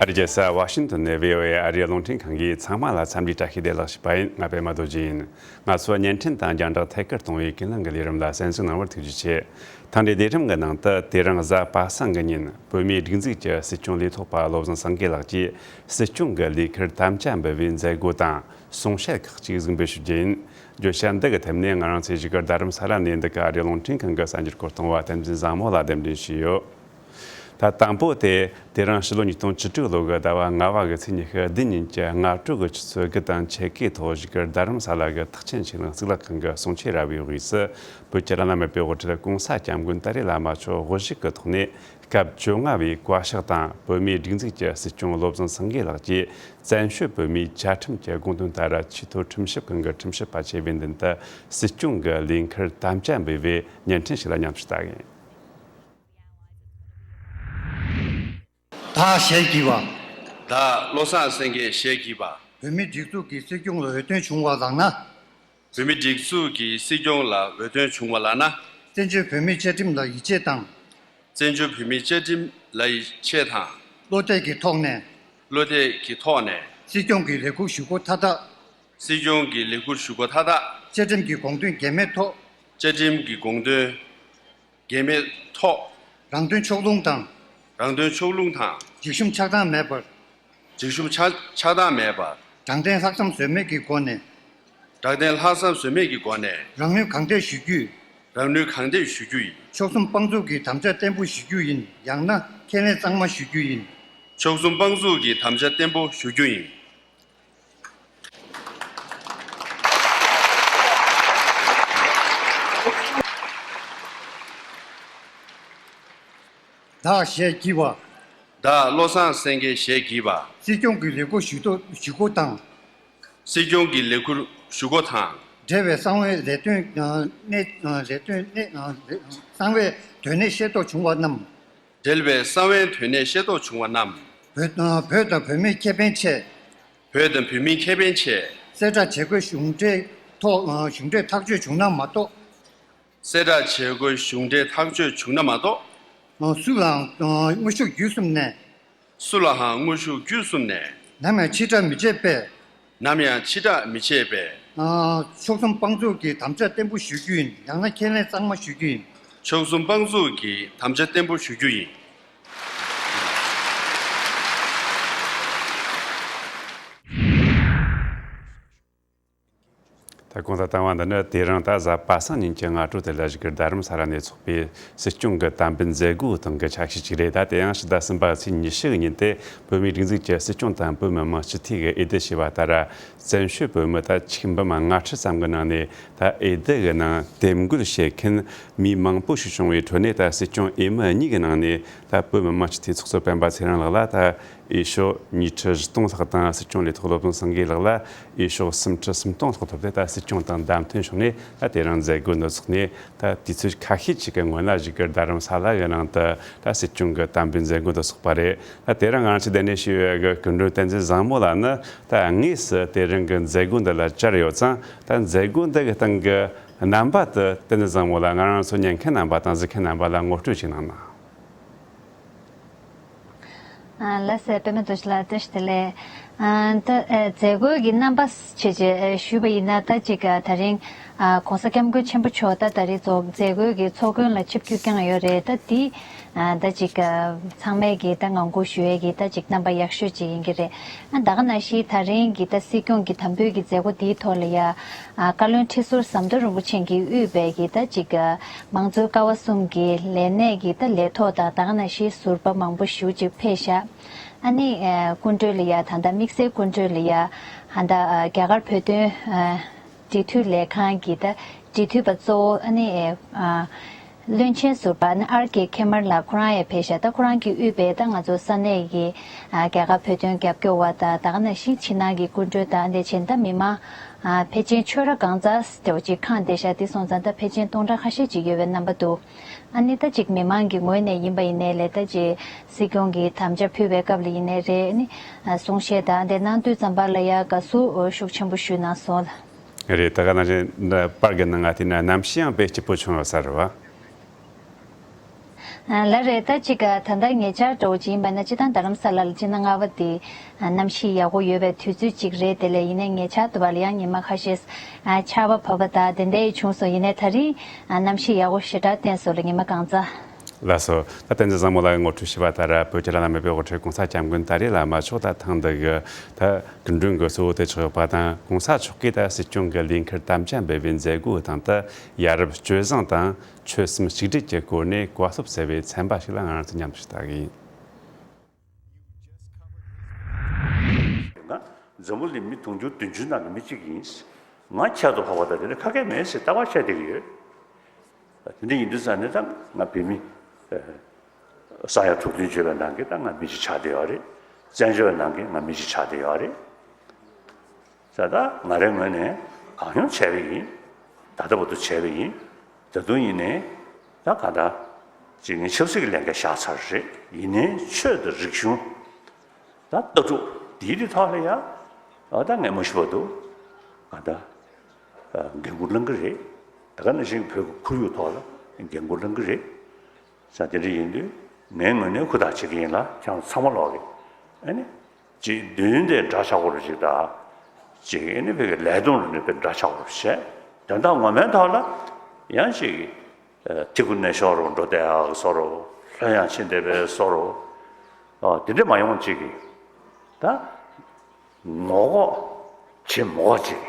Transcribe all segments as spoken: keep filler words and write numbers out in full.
ཨ་རིའི་རྒྱལ་ས་ཝ་ཤིང་ཏོན་ནས་བྷི་ཨོ་ཨེ་ཨ་རིའི་རླུང་འཕྲིན་ཁང་གིས་ཚང་མ་ལ་འཚམས་འདྲིའི་བཀྲ་ཤིས་བདེ་ལེགས་ཞུས་པ་ཡིན། ང་པད་མ་རྡོ་རྗེ་ཡིན། ང་ཚོ་བརྙན་འཕྲིན་དང་རྒྱང་བསྒྲགས་ཐད་ཀར་གཏོང་བའི་ཀུན་གླེང་གི་ལས་རིམ་ལ་གསན་གཟིགས་གནང་བར་ཐུགས་རྗེ་ཆེ། ད་ལྟའི་ལས་རིམ་གྱི་ནང་དུ་དེ་རིང་གཟའ་པ་སངས་ཀྱི་ཉིན་བོད་མིའི་སྒྲིག་འཛུགས་ཀྱི་སྲིད་སྐྱོང་ལས་ཐོག་པ་བློ་བཟང་སེང་གེ་ལགས་ཀྱིས་སྲིད་སྐྱོང་གི་ལས་ཁུར་དམ་བཅའ་འབུལ་བའི་མཛད་སྒོ་དང་གསུང་བཤད་ཁག་ཅིག་གཟིགས་འབུལ་ཞུ་རྒྱུ་ཡིན། བརྗོད་བྱ་འདི་གི་ཐད་ནས་ང་རང་ཚོའི་བཞུགས་སྒར་རྡ་རམ་ས་ལ་ནས་འདི་ག་ཨ་རིའི་རླུང་འཕྲིན་ཁང་གི་གསར་འགྱུར་སྐོར་གཏོང་བ་བསྟན་འཛིན་བཟང་མོ་ལ་གདན་འདྲེན་ཞུས་ཡོད། ད་དང་པོ་དེ་དེ་རིང་ཕྱི་ལོ་ཉིས་སྟོང་བཅུ་དྲུག་ལོ་གི་ཟླ་བ་ལྔ་པ་གི་ཚེས་ཉི་ཤུ་བདུན་ཉིན་གྱི་སྔ་དྲོ་གི་ཆུ་ཚོད་དགུ་དང་ཕྱེད་ཀའི་ཐོག་བཞུགས་སྒར་རྡ་རམ་ས་ལ་གི་ཐེག་ཆེན་ཆོས་གླིང་གཙུག་ལག་ཁང་གི་གསུང་ཆོས་ར་བའི་དབུས་སུ་བོད་ཀྱི་བླ་ན་མེད་པའི་དབུ་ཁྲིད་༸གོང་ས་༸སྐྱབས་མགོན་ཏཱ་ལའི་བླ་མ་མཆོག་དབུ་བཞུགས་ཀྱི་ཐོག་ནས་སྐབས་བཅོ་ལྔ་བའི་བཀའ་ཤག་དང་བོད་མིའི་སྒྲིག་འཛུགས་ཀྱི་སྲིད་སྐྱོང་བློ་བཟང་སེང་གེ་ལགས་ཀྱིས་བཙན་བྱོལ་བོད་མིའི་བཅའ་ཁྲིམས་ཀྱི་དགོངས་དོན་ལྟར་ཆེས་མཐོའི་ཁྲིམས་ཞིབ་ཁང་གི་ཁྲིམས་ཞིབ་པ་ཆེ་བའི་མདུན་དུ་སྲིད་སྐྱོང་གི་ལས་ཁུར་དམ་བཅའ་འབུལ་བའི་བརྙན་འཕྲིན་ཞིག་ལ་མཉམ་ཞུགས་བྱ་གི་ཡིན། བདག་ཞལ་གྱིས་པ། བདག་བློ་བཟང་སེང་གེ་ཞལ་གྱིས་པ། བོད་མིའི་སྒྲིག་འཛུགས་ཀྱི་སྲིད་སྐྱོང་ལ་འོས་ཐོན་བྱུང་བ་ལགས་ན། བོད་མིའི་སྒྲིག་འཛུགས་ཀྱི་སྲིད་སྐྱོང་ལ་འོས་ཐོན་བྱུང་བ་ལགས་ན། བཙན་བྱོལ་བོད་མིའི་བཅའ་ཁྲིམས་ལ་ཡིད་ཆེས་དང་། བཙན་བྱོལ་བོད་མིའི་བཅའ་ཁྲིམས་ལ་ཡིད་ཆེས་དང་། བློ་གཏད་ཀྱི་ཐོག་ནས། བློ་གཏད་ཀྱི་ཐོག་ནས། སྲིད་སྐྱོང་གི་ལས་ཁུར་ཞུ་སྒོ་མཐའ་དག་སྲིད་སྐྱོང་གི་ལས་ཁུར་ཞུ་སྒོ་མཐའ་དག་བཅའ་ཁྲིམས་ཀྱི་དགོངས་དོན་འགལ་མེད་ཐོག་བཅའ་ཁྲིམས་ཀྱི་དགོངས་དོན་འགལ་མེད་ཐོག་རང་དོན་ཕྱོགས་ལྷུང་དང་། རང་དོན་ཕྱོགས་ལྷུང་དང་། འཇིགས་ཞུམ་ཆགས་སྡང་མེད་པར། འཇིགས་ཞུམ་ཆགས་ཆགས་སྡང་མེད་པར། དྲང་བདེན་ལྷག་བསམ་ཟོལ་མེད་ཀྱི་སྒོ་ནས། དྲང་བདེན་ལྷག་བསམ་ཟོལ་མེད་ཀྱི་སྒོ་ནས། རང་ནུས་གང་ཐེག་ཞུ་རྒྱུ། རང་ནུས་གང་ཐེག་ཞུ་རྒྱུ་ཡིན། མཆོག་གསུམ་དཔང་འཛུགས་ཀྱི་དམ་བཅའ་བརྟན་པོ་ཞུ་རྒྱུ་ཡིན། ཡང་ན་ཁས་ལེན་གཙང་མ་ཞུ་རྒྱུ་ཡིན། མཆོག་གསུམ་དཔང་འཛུགས་ཀྱི་དམ་བཅའ་བརྟན་པོ་ཞུ་རྒྱུ་ཡིན། བདག་ཞལ་གྱིས་པ། བདག་བློ་བཟང་སེང་གེ་ཞལ་གྱིས་པ། སྲིད་སྐྱོང་གི་ལས་ཁུར་ཞུ་ཐོ་ཞུ་སྒོ་དང་། སྲིད་སྐྱོང་གི་ལས་ཁུར་ཞུ་སྒོ་དང་། འབྲེལ་བའི་གསང་བའི་ལས་དོན་གནས་ལས་དོན་གནས་གསང་བའི་དོན་གནད་ཤེས་རྟོགས་བྱུང་བ་རྣམས། འབྲེལ་བའི་གསང་བའི་དོན་གནད་ཤེས་རྟོགས་བྱུང་བ་རྣམས། བོད་བོད་དང་བོད་མིའི་ཁེ་ཕན་ཆེད། བོད་དང་བོད་མིའི་ཁེ་ཕན་ཆེད། གསལ་བསྒྲགས་བྱེད་དགོས་གཞུང་འབྲེལ་ཐོག་གཞུང་འབྲེལ་ཐག་གཅོད་བྱུང་ན་མ་གཏོགས། གསལ་བསྒྲགས་བྱེད་དགོས་གཞུང་འབྲེལ་ཐག་གཅོད་བྱུང་ན་མ་གཏོགས། སུ་ལའང་དངོས་ཤུགས་བརྒྱུད་གསུམ་ནས། སུ་ལའང་དངོས་ཤུགས་བརྒྱུད་གསུམ་ནས། ནམ་ཡང་ཕྱིར་བསྒྲགས་མི་བྱེད་པས། ནམ་ཡང་ཕྱིར་བསྒྲགས་མི་བྱེད་པས། མཆོག་གསུམ་དཔང་འཛུགས་ཀྱི་དམ་བཅའ་བརྟན་པོ་ཞུ་རྒྱུ་ཡིན། ཡང་ན་ཁས་ལེན་གཙང་མ་ཞུ་རྒྱུ་ཡིན། མཆོག་གསུམ་དཔང་འཛུགས་ཀྱི་དམ་བཅའ་བརྟན་པོ་ཞུ་རྒྱུ་ཡིན། ད་གོང་དུ་བཏང་བ་འདི་ནི་དེ་རིང་ད་གཟའ་པ་སངས་ཉིན་གྱི་སྔ་དྲོ་དེ་ལ་བཞུགས་སྒར་རྡ་རམ་ས་ལ་ནས་ཚོགས་པའི་སྲིད་སྐྱོང་གི་དམ་འབུལ་མཛད་སྒོའི་སྟེང་གི་ཆ་ཤས་ཅིག་རེད། ད་དེ་ཡང་ཕྱི་ཟླ་གསུམ་པ་ཚེས་ཉི་ཤུ་གི་ཉིན་ཏེ་བོད་མིའི་སྒྲིག་འཛུགས་ཀྱི་སྲིད་སྐྱོང་དང་བོད་མི་མང་སྤྱི་འཐུས་ཀྱིས་འོས་བསྡུ་བྱས་པ་ལྟར། བཙན་བྱོལ་བོད་མི་ད་ཆིག་འབུམ་ལྔ་ཁྲི་ཙམ་གྱི་ནང་ནས་ད་འོས་བསྡུ་གི་ནང་དེབ་འགོད་བྱེད་མཁན་མི་མང་པོ་ཞིག་བྱུང་བའི་ཁྲོད་ནས་ད་སྲིད་སྐྱོང་འོས་མི་གཉིས་ཀྱི་ནང་ནས་ད་བོད་མི་མང་སྤྱི་འཐུས་ཚོགས་གཙོ་སྤེན་པ་ཚེ་རིང་ལགས་ལ་ད་འོས་ཤོག་ཉིས་ཁྲི་བཞི་སྟོང་ལྷག་དང་། སྲིད་སྐྱོང་ལས་ཐོག་བློ་བཟང་སེང་གེ་ལགས་ལ་འོས་ཤོག་སུམ་ཁྲི་སུམ་སྟོང་ལྷག་ཐོབ་སྟེ། ད་སྲིད་སྐྱོང་དང་བདམས་ཐོན་བྱུང་ནས་ད་དེ་རིང་མཛད་སྒོ་འདི་ཚོགས་ནས། ད་དུས་ཚོད་ཁ་ཤས་ཅིག་གི་སྔོན་ལ་བཞུགས་སྒར་རྡ་རམ་ས་ལ་གི་ནང་དུ་ད་སྲིད་སྐྱོང་གི་དམ་འབུལ་མཛད་སྒོ་འདི་ཚོགས་པ་རེད། ད་དེ་རིང་ང་རང་ཚོའི་གདན་འདྲེན་ཞུ་བའི་གི་སྐུ་མགྲོན་བསྟན་འཛིན་བཟང་མོ་ལགས་ནི་ད་དངོས་སུ་དེ་རིང་གི་མཛད་སྒོ་འདི་ལ་བཅར་ཡོད་ཙང་། ད་མཛད་སྒོ་འདི་གི་སྟེང་གི་རྣམ་པ་དེ་བསྟན་འཛིན་བཟང་མོ་ལགས་ང་རང་ཚོ་ཉན་མཁན་རྣམ་པ་དང་གཟིགས་མཁན་རྣམ་པ་ལ་ངོ་སྤྲོད་ཅིག་གནང་ན། ལགས་སོ། པད་མ་རྡོ་རྗེ་ལགས་བཀྲ་ཤིས་བདེ་ལེགས། ད་མཛད་སྒོའི་གི་རྣམ་པ་ཆེད་ཅིག་ཞུས་པ་ཡིན་ན། ད་ཅིག་ད་རིང་༸གོང་ས་༸སྐྱབས་མགོན་ཆེན་པོ་མཆོག་ད་ད་རེས་ཚོགས་མཛད་སྒོའི་གི་ཚོགས་མགོན་ལ་ཆིབས་བསྒྱུར་བསྐྱངས་ཡོད་རེད། ད་འདི་ད་ཅིག་ཚང་མས་གི་ད་ངང་སྒུག་ཞུ་ཡས་གི་ད་ཅིག་རྣམ་པ་ཡག་ཤོས་ཅིག་ཡིན་གི་རེད། ད་ག་ནང་བཞིན་ད་རིང་གི་ད་སྲིད་སྐྱོང་གི་དམ་འབུལ་གི་མཛད་སྒོ་འདིའི་ཐོག་ལ་ཡ། ཨ། བཀའ་བློན་ཁྲི་ཟུར་ཟམ་གདོང་རིན་པོ་ཆེ་གིས་དབུས་པའི་གི་ད་ཅིག་ཨ། མང་གཙོའི་ཀ་བ་གསུམ་གྱི་ལས་གནས་ཀྱི་ད་ལས་ཐོག་དང་། ད་ག་ནང་བཞིན་ཟུར་པ་མང་པོ་ཞེ་ཅིག་ཕེབས་ཤག་ཨ་ནི་ཨ། སྐུ་མགྲོན་ལ་ཡ། ད་ལྟ་དམིགས་བསལ་སྐུ་མགྲོན་ལ་ཡ། ད་ལྟ་ཨ། རྒྱ་གར་བོད་དོན་ཨ། འབྲེལ་མཐུད་ལས་ཁང་གི་ད་འབྲེལ་མཐུད་པ་གཙོ་བོ་ཨ་ནི་ཨ། བློན་ཆེན་ཟུར་པ་ཨ་ནི་ཨར་ཀེ་ཁེ་མར་ལགས་ཁོ་རང་ཡང་ཕེབས་ཤག་ད་ཁོ་རང་གིས་དབུས་པའི་ད་ང་ཚོ་ས་གནས་ཀྱི་ཨ། རྒྱ་གར་བོད་དོན་རྒྱབ་སྐྱོར་བ་དང་། ད་ག་ནང་བཞིན་ཕྱི་ནང་གི་སྐུ་མགྲོན་དང་། དེ་བཞིན་ད་མི་མང་ཨ། ཕལ་ཆེར་ཆོས་ར་གང་ཙམ་དེ་འདྲ་ཅིག་ཁེངས་བསྡད་ཤག་དེ་སོང་ཙང་ད་ཕལ་ཆེར་སྟོང་ཕྲག་ཁ་ཤས་ཅིག་ཡོད་པའི་རྣམ་པ་འདུག་ཨ་ནི་ད་ཅིག་མི་མང་གི་ངོས་ནས་ཡིན་པ་ཡིན་ནའི་ལས། ད་ཅིག་སྲིད་སྐྱོང་གི་དམ་བཅའ་ཕུལ་བའི་སྐབས་ལ་ཡིན་ནའི་རེད། ཨ་ནི་གསུང་བཤད་དང་དེ་གནང་དུས་ཙམ་པ་ལ་ཡ་དགའ་བསུ་ཤུགས་ཆེན་པོ་ཞུས་གནང་སོང་ལགས། རེད། ད་ག་ནང་བཞིན་པར་གྱི་ནང་ང་དེ་ན་གནམ་གཤིས་ཡང་དཔེ་སྐྱིད་པོ་བྱུང་ཡོད་ས་རེད་བ། ལགས་རེད། ད་ཅིག་ད་ལྟ་ཉེ་ཆར་འདྲ་བོ་ཅིག་ཡིན་པ་ན་སྤྱིར་བཏང་རྡ་རམ་ས་ལ་ལ་སྤྱི་ཟླ་ལྔ་པ་དེ་གནམ་གཤིས་ཡག་པོ་ཡོད་པའི་དུས་ཚོད་ཅིག་རེད། དེ་ལས་ཡིན་ནའི་ཉེ་ཆར་དུ་བ་ལ་ཡང་ཉི་མ་ཁ་ཤས་ཆར་པ་བབས་པ་དང་དེ་འདྲ་ཡི་བྱུང་སོང་། ཡིན་ནའི་ད་རིང་གནམ་གཤིས་ཡག་པོ་ཞེ་དྲག་བསྟན་སོང་ལ་ཉི་མ་གང་ཚ། ལགས་སོ། ད་བསྟན་འཛིན་བཟང་མོ་ལགས་ངོ་སྤྲོད་ཞུས་པ་ལྟར་བོད་ཀྱི་བླ་ན་མེད་པའི་དབུ་ཁྲིད་༸གོང་ས་༸སྐྱབས་མགོན་ད་རེས་བླ་མ་མཆོག་ད་ཐེངས་འདི་གི་ད་སྐུ་མགྲོན་གྱི་གཙོ་བོ་དེ་ཆགས་ཡོད་པ་དང་༸གོང་ས་མཆོག་གིས་ད་སྲིད་སྐྱོང་གི་ལས་འཁུར་དམ་བཅའ་འབུལ་བའི་མཛད་སྒོའི་སྟེང་དུ་ཡ་རབས་སྤྱོད་བཟང་དང་ཆོལ་གསུམ་གཅིག་སྒྲིལ་གྱི་སྐོར་ནས་བཀའ་སློབ་ཟེར་བའི་ཚན་པ་ཞིག་ལ་ང་རང་ཚོ་མཉམ་དུ་ཞུགས་ཡིན། ང་འཛམ་བུ་གླིང་མི་དུང་ཕྱུར་བདུན་ཅུ་ནང་གི་མི་གཅིག་ཡིན། ང་ཁྱད་དུ་འཕགས་པ་དང་དེ་ནི་ཁ་སྐད་མེད་ཟེར་ལྟ་བ་བཤད་བསྡད་ཀྱི་ཡོད། དེ་འདྲ་ཡིན་དུས་ཙང་ནས་ད་ང་བོད་མི། ས་ཡ་དྲུག་བདུན་བརྗོད་པའི་ནང་གི་ད་ང་མི་གཅིག་ཆགས་བསྡད་ཡོད་རེད། བཙན་བྱོལ་བའི་ནང་གི་ང་མི་གཅིག་ཆགས་བསྡད་ཡོད་རེད། ད་ལྟ་ང་རའི་ངོས་ནས་གང་ཡོང་བྱས་པ་ཡིན། ད་ལྟ་བར་དུ་བྱས་པ་ཡིན། ད་དུང་ཡིན་ནའི་ད་ག་ད་ཅིག་ངས་ཆབ་སྲིད་ཀྱི་ལས་འགན་བཞག་ཚར་རེད། ཡིན་ནའི་ཆོས་དང་རིག་གཞུང་ད་ལྟ་གྲུབ་འདིའི་དེ་ཐོག་ལ་ཡ་ད་ངས་མ་ཤི་བར་དུ་ག་ད་འགན་འཁུར་བླང་གི་རེད། ད་ག་ནང་བཞིན་བོད་ཀྱི་ཁོར་ཡུག་ཐོག་ལ་འགན་འཁུར་བླང་གི་རེད། ས་དེ་འདྲ་ཡིན་དུས་ངའི་ངོས་ནས་ཧུར་ཐག་བྱེད་ཀྱི་ཡིན་ལ་ཁྱེད་རང་ཚང་མ་ལོག་གི་ཨ་ནི། ཅིག་མདུན་དེ་འདྲ་ཆགས་སྐོར་ཞིག་དང་། ཅིག་ཨ་ནི་བོད་ཀྱི་ལས་དོན་རུ་ནས་དཔེ་འདྲ་ཆགས་སྐོར་བཤད། དོན་དག་ངོ་མའི་ཐོག་ལ་ཡང་ཅིག་ཐི་གུ་ནས་ཤོར་རོ་འགྲོ་དེ་ཨག་སོ་རོ། ལྷོད་ཡངས་ཕྱིན་དེ་བས་སོ་རོ། ཨ་དེ་འདྲ་མ་ཡོང་ཅིག་གི་ད། ངོ་ལྐོག་བྱེད་མོ་ཅིག་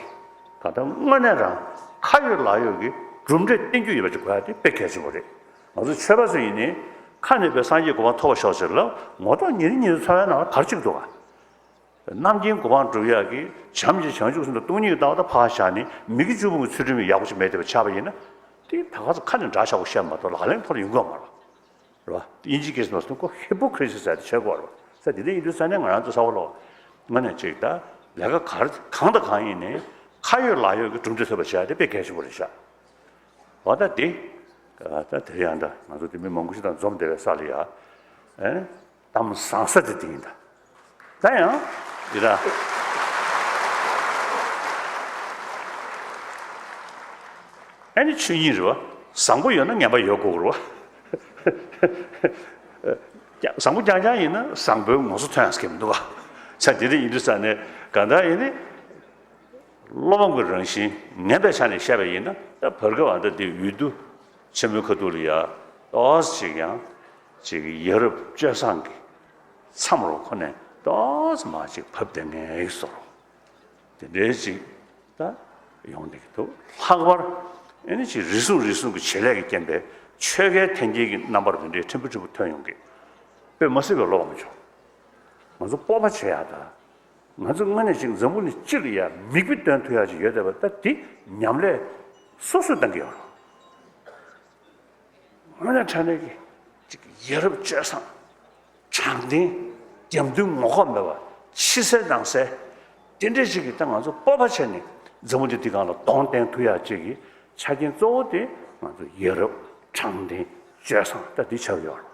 ག་ད་དངོས་གནས་རང་ཁ་ཡོད་ལག་ཡོད་ཀྱི་གྲུབ་འབྲས་བསྟན་རྒྱུ་ཡོད་པ་ཅིག་དགོས་ཡ་དེ་དཔེ་གལ་ཆེན་པོ་རེད། ང་ཚོ་ཆོས་པ་ཚོ་ཡིན་ནའི་ཁ་ནས་པའི་སངས་རྒྱས་གོ་འཕང་ཐོབ་པ་ཤོག་ཟེར་ལ་ངོ་ཐོག་ཉིན་རེ་ཉིན་རེ་འཚོ་བའི་ནང་ལ་ག་རེ་བྱེད་ཀྱི་འདུག་ག་རྣམ་མཁྱེན་གོ་འཕང་སྒྲུབ་ཡག་གི་བྱམས་ཀྱི་བྱང་ཆུབ་སེམས་དང་སྟོང་ཉིད་ཀྱི་ལྟ་བ་ད་ཕར་བཞག་ནས་མི་དགེ་བཅུ་སྤོང་གི་ཚུལ་ཁྲིམས་ཡག་པོ་ཞིག་མེད་བསྡད་པ་ཆགས་པ་ཡིན་ན། དེ་ད་ག་ཚོད་ཁ་ནས་འདྲ་ཆགས་པོ་བཤད་མ་གཏོགས་ལག་ལེན་ཐོག་ལ་ཡོང་གི་ཡོད་མ་རེད། རེད་བ། དབྱིན་ཇིའི་སྐད་ཆ་ནང་ཁོ་ཧི་པོ་ཀི་རི་སི་ཟེར་ཏེ་བྱེད་དགོས་རེད་བ། ས་དེ་འདྲ་ཡིན་དུས་ས་ནས་ང་རང་ཚོ་ས་བ་ལོ། ང་ནས་ཅིག་ད་ལས་ཀ་ག་རེ་གང་དང་གང་ཡིན་ནའི་ཁ་ཡོད་ལག་ཡོད་ཀྱི་གྲུབ་འབྲས་ཐོབ་པ་བྱ་དེ་དཔེ་གལ་ཆེན་པོ་རེད་ཤག་འོ་ད་དེ། ད་དེ་ཡང་ད་ང་ཚོ་དེ་མི་མང་པོ་ཞིག་དང་འཛོམས་བསྡད་པའི་ས་ལ་ཡ། ཨེ། གཏམ་བཟང་ས་དེ་དེ་ཡིན་ད། ད་ཡང་། ཡི་ད། ཨ་ནི་ཆོས་ཉིད་རེད་བ། བཟང་པོ་ཡོད་ན་ངན་པ་ཡོད་དགོས་རེད་བ། བཟང་པོ་རྐྱང་རྐྱང་ཡིན་ན་བཟང་པོའི་ངོ་སོ་ཐོན་ཡག་སྐད་མི་འདུག་བ། ས་དེ་འདྲ་ཡིན་དུས་ས་ནས་གང་ལྟར་ཡིན་ནི། བློ་ཕམ་གྱི་རང་བཞིན་ངན་པའི་ཆ་ནས་བཤད་པ་ཡིན་ན་ད་བར་སྐབས་ཨ་ད་འདི་འོས་བསྡུ་ཆེན་མོའི་ཁ་ཐུག་ལ་ཡ་ཏོག་ཙམ་ཅིག་ཡང་ཅིག་ཡ་རབས་སྤྱོད་བཟང་གི་མཚམས་རུ་ཁོ་ནས་ཏོག་ཙམ་མ་ཅིག་བབས་བསྡད་མཁན་ཡིན་བཟོ་འདྲ། དེ་འདྲའི་ཅིག་ད་ཡོང་བསྡད་ཀྱི་འདུག་ལྷག་པར་ཨེ་ནི་ཅིག་རེ་ཟུང་རེ་ཟུང་གི་བྱེད་ལས་ཀྱི་རྐྱེན་པས་ཆོལ་ཁའི་འཐེན་འཁྱེར་གྱི་རྣམ་པ་དེ་འདྲའི་ཕྲན་བུ་ཕྲན་བུ་ཐོན་ཡོང་གི། དཔེ་མ་སྲིད་པའི་བློ་ཕམ་བྱུང་། ང་ཚོ་སྤོབས་པ་བྱེད་ཡག་དང་། ང་ཚོ་དངོས་གནས་ཅིག་འཛམ་བུ་གླིང་སྤྱི་ལ་ཡ་མིག་དཔེ་སྟོན་ཐུབ་ཡག་ཅིག་ཡོད་བསྡད་པ་ད་དེ་ཉམས་ལས་སོ་སོས་གཏང་གི་ཡོད་རེད། དངོས་གནས་དྲང་གནས་ཀྱི་ཅིག་ཡ་རབས་སྤྱོད་བཟང་། དྲང་བདེན། རྒྱབ་མདུན་ངོ་ལྐོག་མེད་པ། ཕྱི་གསལ་ནང་གསལ། དེ་འདྲས་ཅིག་གིས་ད་ང་ཚོ་སྤོབས་པ་བྱས་ནས་འཛམ་བུ་གླིང་འདི་སྒང་ལ་གདོང་བསྟན་ཐུབ་ཡག་ཅིག་གི་ཆ་རྐྱེན་གཙོ་བོ་དེ་ང་ཚོ་ཡ་རབས་དྲང་བདེན་སྤྱོད་བཟང་ད་འདི་ཆགས་ཡོད་རེད།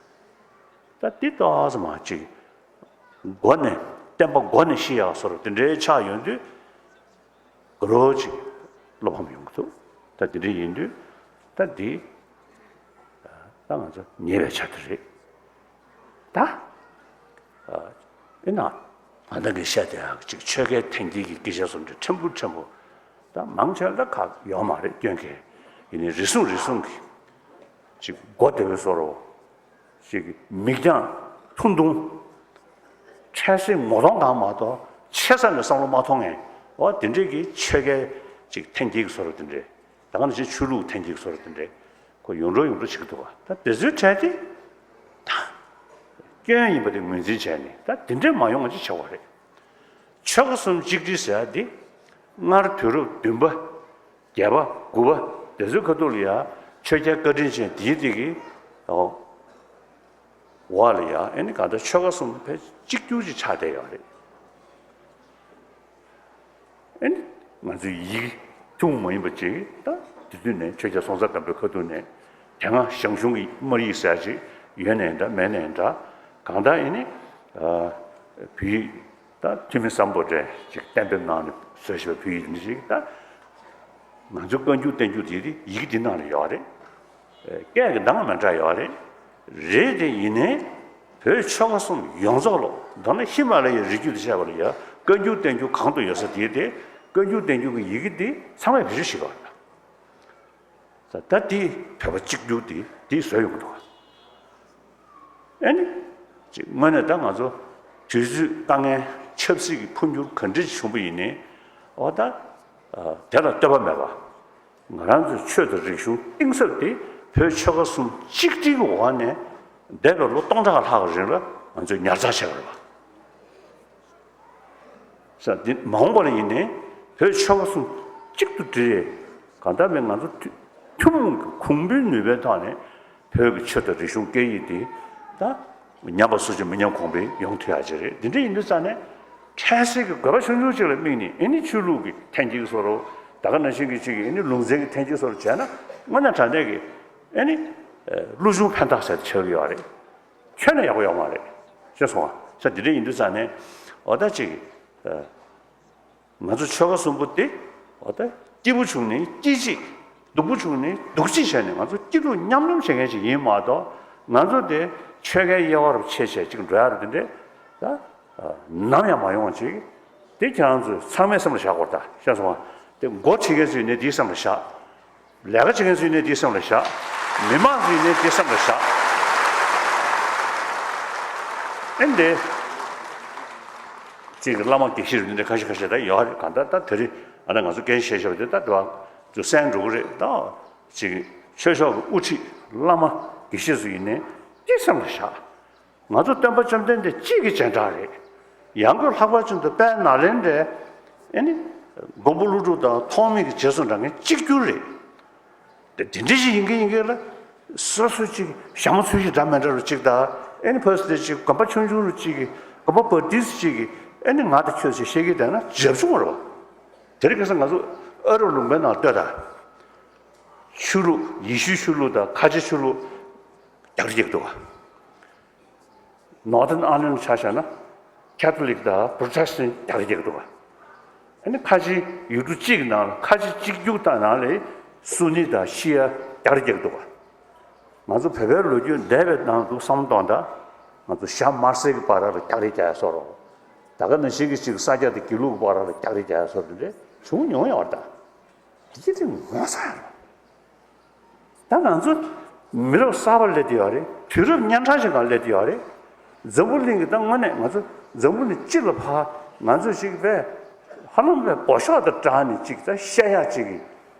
ད་འདི་ཏོག་ཙམ་མ་ཅིག་མགོ་ནས་བསྟན་པ་མགོ་ནས་ཤི་ཡག་བཟོ་འདྲ་དེ་འདྲའི་ཆགས་ཡོང་དུས། དགའ་རབ་ཅིག་བློ་ཕམ་ཡོང་གི་འདུག་ད་དེ་འདྲ་ཡིན་དུས་ད་འདི་ད་ང་ཚོ་ཉེས་པའི་ཆ་དེ་རེད། ད་ཨེ་ན་ང་ད་གིན་བཤད་དེ་ཡག་ཅིག་ཆོལ་ཁའི་འཐེན་འཁྱེར་གྱི་སྐད་ཆ་སོགས་འདྲ་ཕྲན་བུ་ཕྲན་བུ་ད་མང་ཆེ་ལ་ཁག་ཡོད་མ་རེད་སྐྱོན་གལ་ཡིན་ནའི་རེ་ཟུང་རེ་ཟུང་གི་ཅིག་མགོ་བདེ་བོའི་བཟོ་འདྲ། ཞིག་མིག་རྒྱང་ཐུང་ཐུང་། འཕྲལ་སེལ་ངོ་གདོང་གང་མ་གཏོགས་ཆེ་ས་ནས་བསམ་བློ་མ་ཐོངས་ངས་འོ་དེ་འདྲས་ཀྱི་ཆོལ་ཁའི་ཅིག་འཐེན་འཁྱེར་གྱི་བཟོ་འདྲ་དེ་འདྲས་ད་ག་ནང་བཞིན་ཆོས་ལུགས་འཐེན་འཁྱེར་གྱི་བཟོ་འདྲ་དེ་འདྲས་ཁོ་ཡོང་འགྲོ་ཡོང་འགྲོ་བྱེད་ཀྱི་འདུག་བ། ད་དེ་ཚོའི་གྲས་དེ་ད་སྐྱོན་ཡིན་པ་དེ་ངོས་འཛིན་བྱས་ནས་ད་དེ་འདྲས་མ་ཡོང་བ་ཅིག་བྱ་དགོས་རེད། ཆོལ་ཁ་གསུམ་གཅིག་སྒྲིལ་ཟེར་ཡ་འདི་སྔར་དུས་རབས་བདུན་པ། བརྒྱད་པ་དགུ་པ་དེ་ཚོའི་ཁ་ཐུག་ལ་ཡ་ཆོས་རྒྱལ་བཀའ་དྲིན་ཅན་དེའི་དེ་གི་འོ་བ་ལ་ཡ་ཨེ་ནི་གང་ལྟར་ཆོལ་ཁ་གསུམ་ཕལ་གཅིག་གྱུར་ཅིག་ཆགས་བསྡད་ཡོད་རེད། ཨེ་ནི་ང་ཚོའི་ཡིག་ཐུན་མོང་མ་ཡིན་པ་ཅིག་ད་དེ་དུས་ནས་ཆོས་རྒྱལ་སྲོང་བཙན་སྒམ་པོའི་ཁ་ཐུག་ནས་དེ་སྔ་ཞང་ཞུང་གི་སྨར་ཡིག་ཟེར་ཅིག་ཡོད་ནའི་འདྲ་མེད་ནའི་འདྲ་གང་ལྟར་ཨེ་ནི་བོད་ཡིག་ད་ཐོན་མི་སམ་བྷོ་ཊས་ཅིག་གཏན་འབེབས་གནང་ནས་བཟོས་བཞག་པའི་བོད་ཡིག་འདི་ཞིག་ད་ང་ཚོའི་བཀའ་འགྱུར་བསྟན་འགྱུར་དེ་ཡིག་འདི་ནང་ལ་ཡོད་རེད། སྐད་ཀྱི་གདངས་མི་འདྲ་ཡོད་རེད། རེད་དེ་ཡིན་ནའི་བོད་ཆོལ་ཁ་གསུམ་ཡོངས་རྫོགས་ལོ། མདོར་ན་ཧི་མ་ལ་ཡའི་རི་རྒྱུད་དེ་བཤད་པ་ལ་ཡ་བཀའ་འགྱུར་བསྟན་འགྱུར་གང་དུ་ཡོད་ས་དེའི་དེ་བཀའ་འགྱུར་བསྟན་འགྱུར་གྱི་ཡི་གེ་དེ་ཚང་མས་བེད་སྤྱོད་བྱེད་ཀྱི་ཡོད་རེད། ད་དེ་བོད་པ་གཅིག་གྱུར་དེ་དེ་བཟོས་ཡོང་གི་འདུག་ཨ་ནི་ཅིག་དངོས་གནས་ད་ང་ཚོ་དུས་ཚོད་དཀའ་ངལ་ཆབ་སྲིད་ཀྱི་འཕོ་འགྱུར་ག་འདྲ་ཞིག་བྱུང་པ་ཡིན་ནའི་འོ་ད་དེ་ལ་ལྟོས་པ་མེད་པ། ང་རང་ཚོའི་ཆོས་དང་རིག་གཞུང་གཏིང་ཟབ་དེ་བོད་ཆོལ་ཁ་གསུམ་གཅིག་སྒྲིལ་གྱི་འོག་ནས་འདས་པའི་ལོ་སྟོང་ཕྲག་ལྷག་གི་རིང་ལ་ང་ཚོས་ཉར་ཚགས་བྱས་པ་རེད་པ། ས་འདི་མ་འོངས་པ་ལ་ཡིན་ནའི་བོད་ཆོལ་ཁ་གསུམ་གཅིག་ཏུ་སྒྲིལ་ཡས་གང་ལྟར་མིན་ང་ཚོ་ཐུ་ཐུན་མོང་གི་གོང་བུའི་ནུས་པའི་ཐོག་ནས་བོད་ཀྱི་ཆོས་དང་རིག་གཞུང་སྐད་ཡིག་འདི་ད་ཉམས་པ་སོར་ཆུད་མི་ཉམས་གོང་འཕེལ་ཡོང་ཐུབ་ཡག་ཅིག་རེད། འདི་འདྲ་ཡིན་དུས་ཙང་ནས་འཕྲལ་སེལ་གྱི་དགོས་པ་ཆུང་ཆུང་ཅིག་ལ་དམིགས་ནས་ཨེ་ནི་ཆོས་ལུགས་ཀྱི་ཐེངས་གཅིག་བཟོ་རོགས། ད་ག་ནང་བཞིན་གྱི་ཅིག་ཨེ་ནི་ལུང་ཚན་གྱི་ཐེངས་གཅིག་བཟོ་རོགས་བྱས་ན་དངོས་གནས་དྲང་གནས་ཀྱི་ཨེ་ནི་ལོ་ཆུང་ཕན་ཐོགས་ཟེར་ཆགས་ཀྱི་ཡོད་རེད། ཁྱོན་ནས་ཡག་པོ་ཡོད་མ་རེད། ཤེས་སོང་ང་། ས་འདི་འདྲ་ཡིན་དུས་ཙང་ནས་འོ་ད་ཅིག་ང་ཚོ་ཆོལ་ཁ་གསུམ་པོ་དེ་འོ་ད་སྐྱིད་པོ་བྱུང་ནས་སྐྱིད་ཅིག་སྡུག་པོ་བྱུང་ནས་སྡུག་ཅིག་བྱས་ནས་ང་ཚོ་སྐྱིད་སྡུག་མཉམ་མྱོང་བྱེད་མཁན་ཞིག་ཡིན་མ་གཏོགས་ང་ཚོ་དེ་ཆོལ་ཁའི་དབྱེ་བ་རུ་ཕྱེ་བྱས་ཅིག་འགྲོ་ཡག་རུ་དེ་འདྲས་ད་ནམ་ཡང་མ་ཡོང་བ་ཅིག་དེ་ཁྱེད་རང་ཚོས་ཚང་མས་སེམས་ལ་བཞག་དགོས་རེད་ད། ཤེས་སོང་ང་། དེ་འགོ་ཁྲིད་མཁན་ཚོས་ནས་དེའི་སེམས་ལ་བཞག་ལས་ཀ་བྱེད་མཁན་ཚོས་ནས་དེའི་སེམས་ལ་བཞག་མི་མང་ཚོས་ནས་དེའི་སེམས་ལ་བཞག་ཨེ་འདི། ཅིག་བླ་མ་དགེ་བཤེས་རུ་འདི་འདྲ་ཁ་ཤས་ཁ་ཤས་ད་ཡོད་རེད། གང་ལྟར་ད་དེ་རིང་ཨ་ན་ང་ཚོ་སྐད་ཆ་བཤད་བཞག་པ་དེ་ད་དུ་ཚོ་གསན་འགྲོ་གི་རེད་ད། ཅིག་ཆོས་ཕྱོགས་ཀྱི་དབུ་ཁྲིད་བླ་མ་དགེ་བཤེས་ཚོ་ཡིན་ནའི་དེའི་སེམས་ལ་བཞག་ང་ཚོ་སྟོན་པ་བཅོམ་ལྡན་འདས་གཅིག་གི་རྗེས་འབྲང་རེད། ཡང་སྒོས་ལྷག་པར་ཅན་དུ་དཔལ་ནཱ་ལེནྡྲའི་ཨེ་ནི་མགོན་པོ་ཀླུ་སྒྲུབ་དང་ཐོགས་མེད་ཀྱི་རྗེས་སུ་འབྲང་མཁན་གཅིག་གྱུར་རེད། དེ་དེ་འདྲ་ཞིག་ཡིན་གྱི་ཡིན་གྱི་ལ། སོ་སོ་ཅིག་ཞྭ་མོ་ཚུལ་ཞིག་འདྲ་མི་འདྲ་རུ་ཅིག་དང་ཨེ་ནི་ཕར་སི་དེ་ཅིག་དགོན་པ་ཆུང་ཆུང་རུ་ཅིག་གི་དགོན་པ་བར་ཏིས་ཅིག་གི་ཨེ་ནི་ང་དང་ཁྱོད་ཅིག་བཤད་ཀྱི་བསྡད་ན་འཇབ་ཆུང་བ་རེད་བ། དེ་རིང་ཁ་སང་ང་ཚོ་ཨ་རབ་ལུང་པའི་ནང་ལྟོས་དང་། ཆོས་ལུགས་ཡེ་ཤུའི་ཆོས་ལུགས་དང་ཁ་ཆེ་ཆོས་ལུགས་རྒྱག་རེས་རྒྱག་འདུག་བ། Northern Ireland ཆ་བཞག་ན་Catholic དང་Protestant རྒྱག་རེས་རྒྱག་འདུག་བ། ཨ་ནི་ཁ་ཆེ་ཡུལ་གྲུ་གཅིག་གི་ནང་ལ་ཁ་ཆེ་གཅིག་གྱུར་དང་ནང་ལ་སུ་ནི་དང་ཤི་ཡ་རྒྱག་རེས་རྒྱག་འདུག་བ། ང་ཚོ་བོད་པའི་ལོ་རྒྱུས་འདས་པའི་ནང་དུ་བསམ་བློ་གཏོང་དང་། ང་ཚོ་ཞྭ་དམར་སེར་གྱི་བར་ལ་རྒྱག་རེས་རྒྱག་ཡ་བཟོ་རོགས། ད་ག་ནང་བཞིན་གྱི་ཅིག་ས་སྐྱ་དང་དགེ་ལུགས་ཀྱི་བར་ལ་རྒྱག་རེས་རྒྱག་ཡ་བཟོ་རོགས་དེ་འདྲ་བྱུང་མྱོང་ཡོད་རེད་ད། དེ་དེ་ངོ་ཚ་ཡ་རེད། ད་ང་ཚོ་མི་རབས་གསར་པ་སླེབས་བསྡད་ཡོད་རེད། དུས་རབས་བརྙན་ཕྲ་ཞིག་ནང་སླེབས་བསྡད་ཡོད་རེད། འཛམ་བུ་གླིང་གི་ད་དངོས་གནས་ང་ཚོ་འཛམ་བུ་གླིང་སྤྱི་ལ་ཕར་ང་ཚོ་ཞིག་པས་ཧ་ལམ་པས་འབོ་ཤོག་དང་སྦྲགས་ནས་ཅིག་ད་བཤད་ཡག་ཅིག་གི་བྱེད་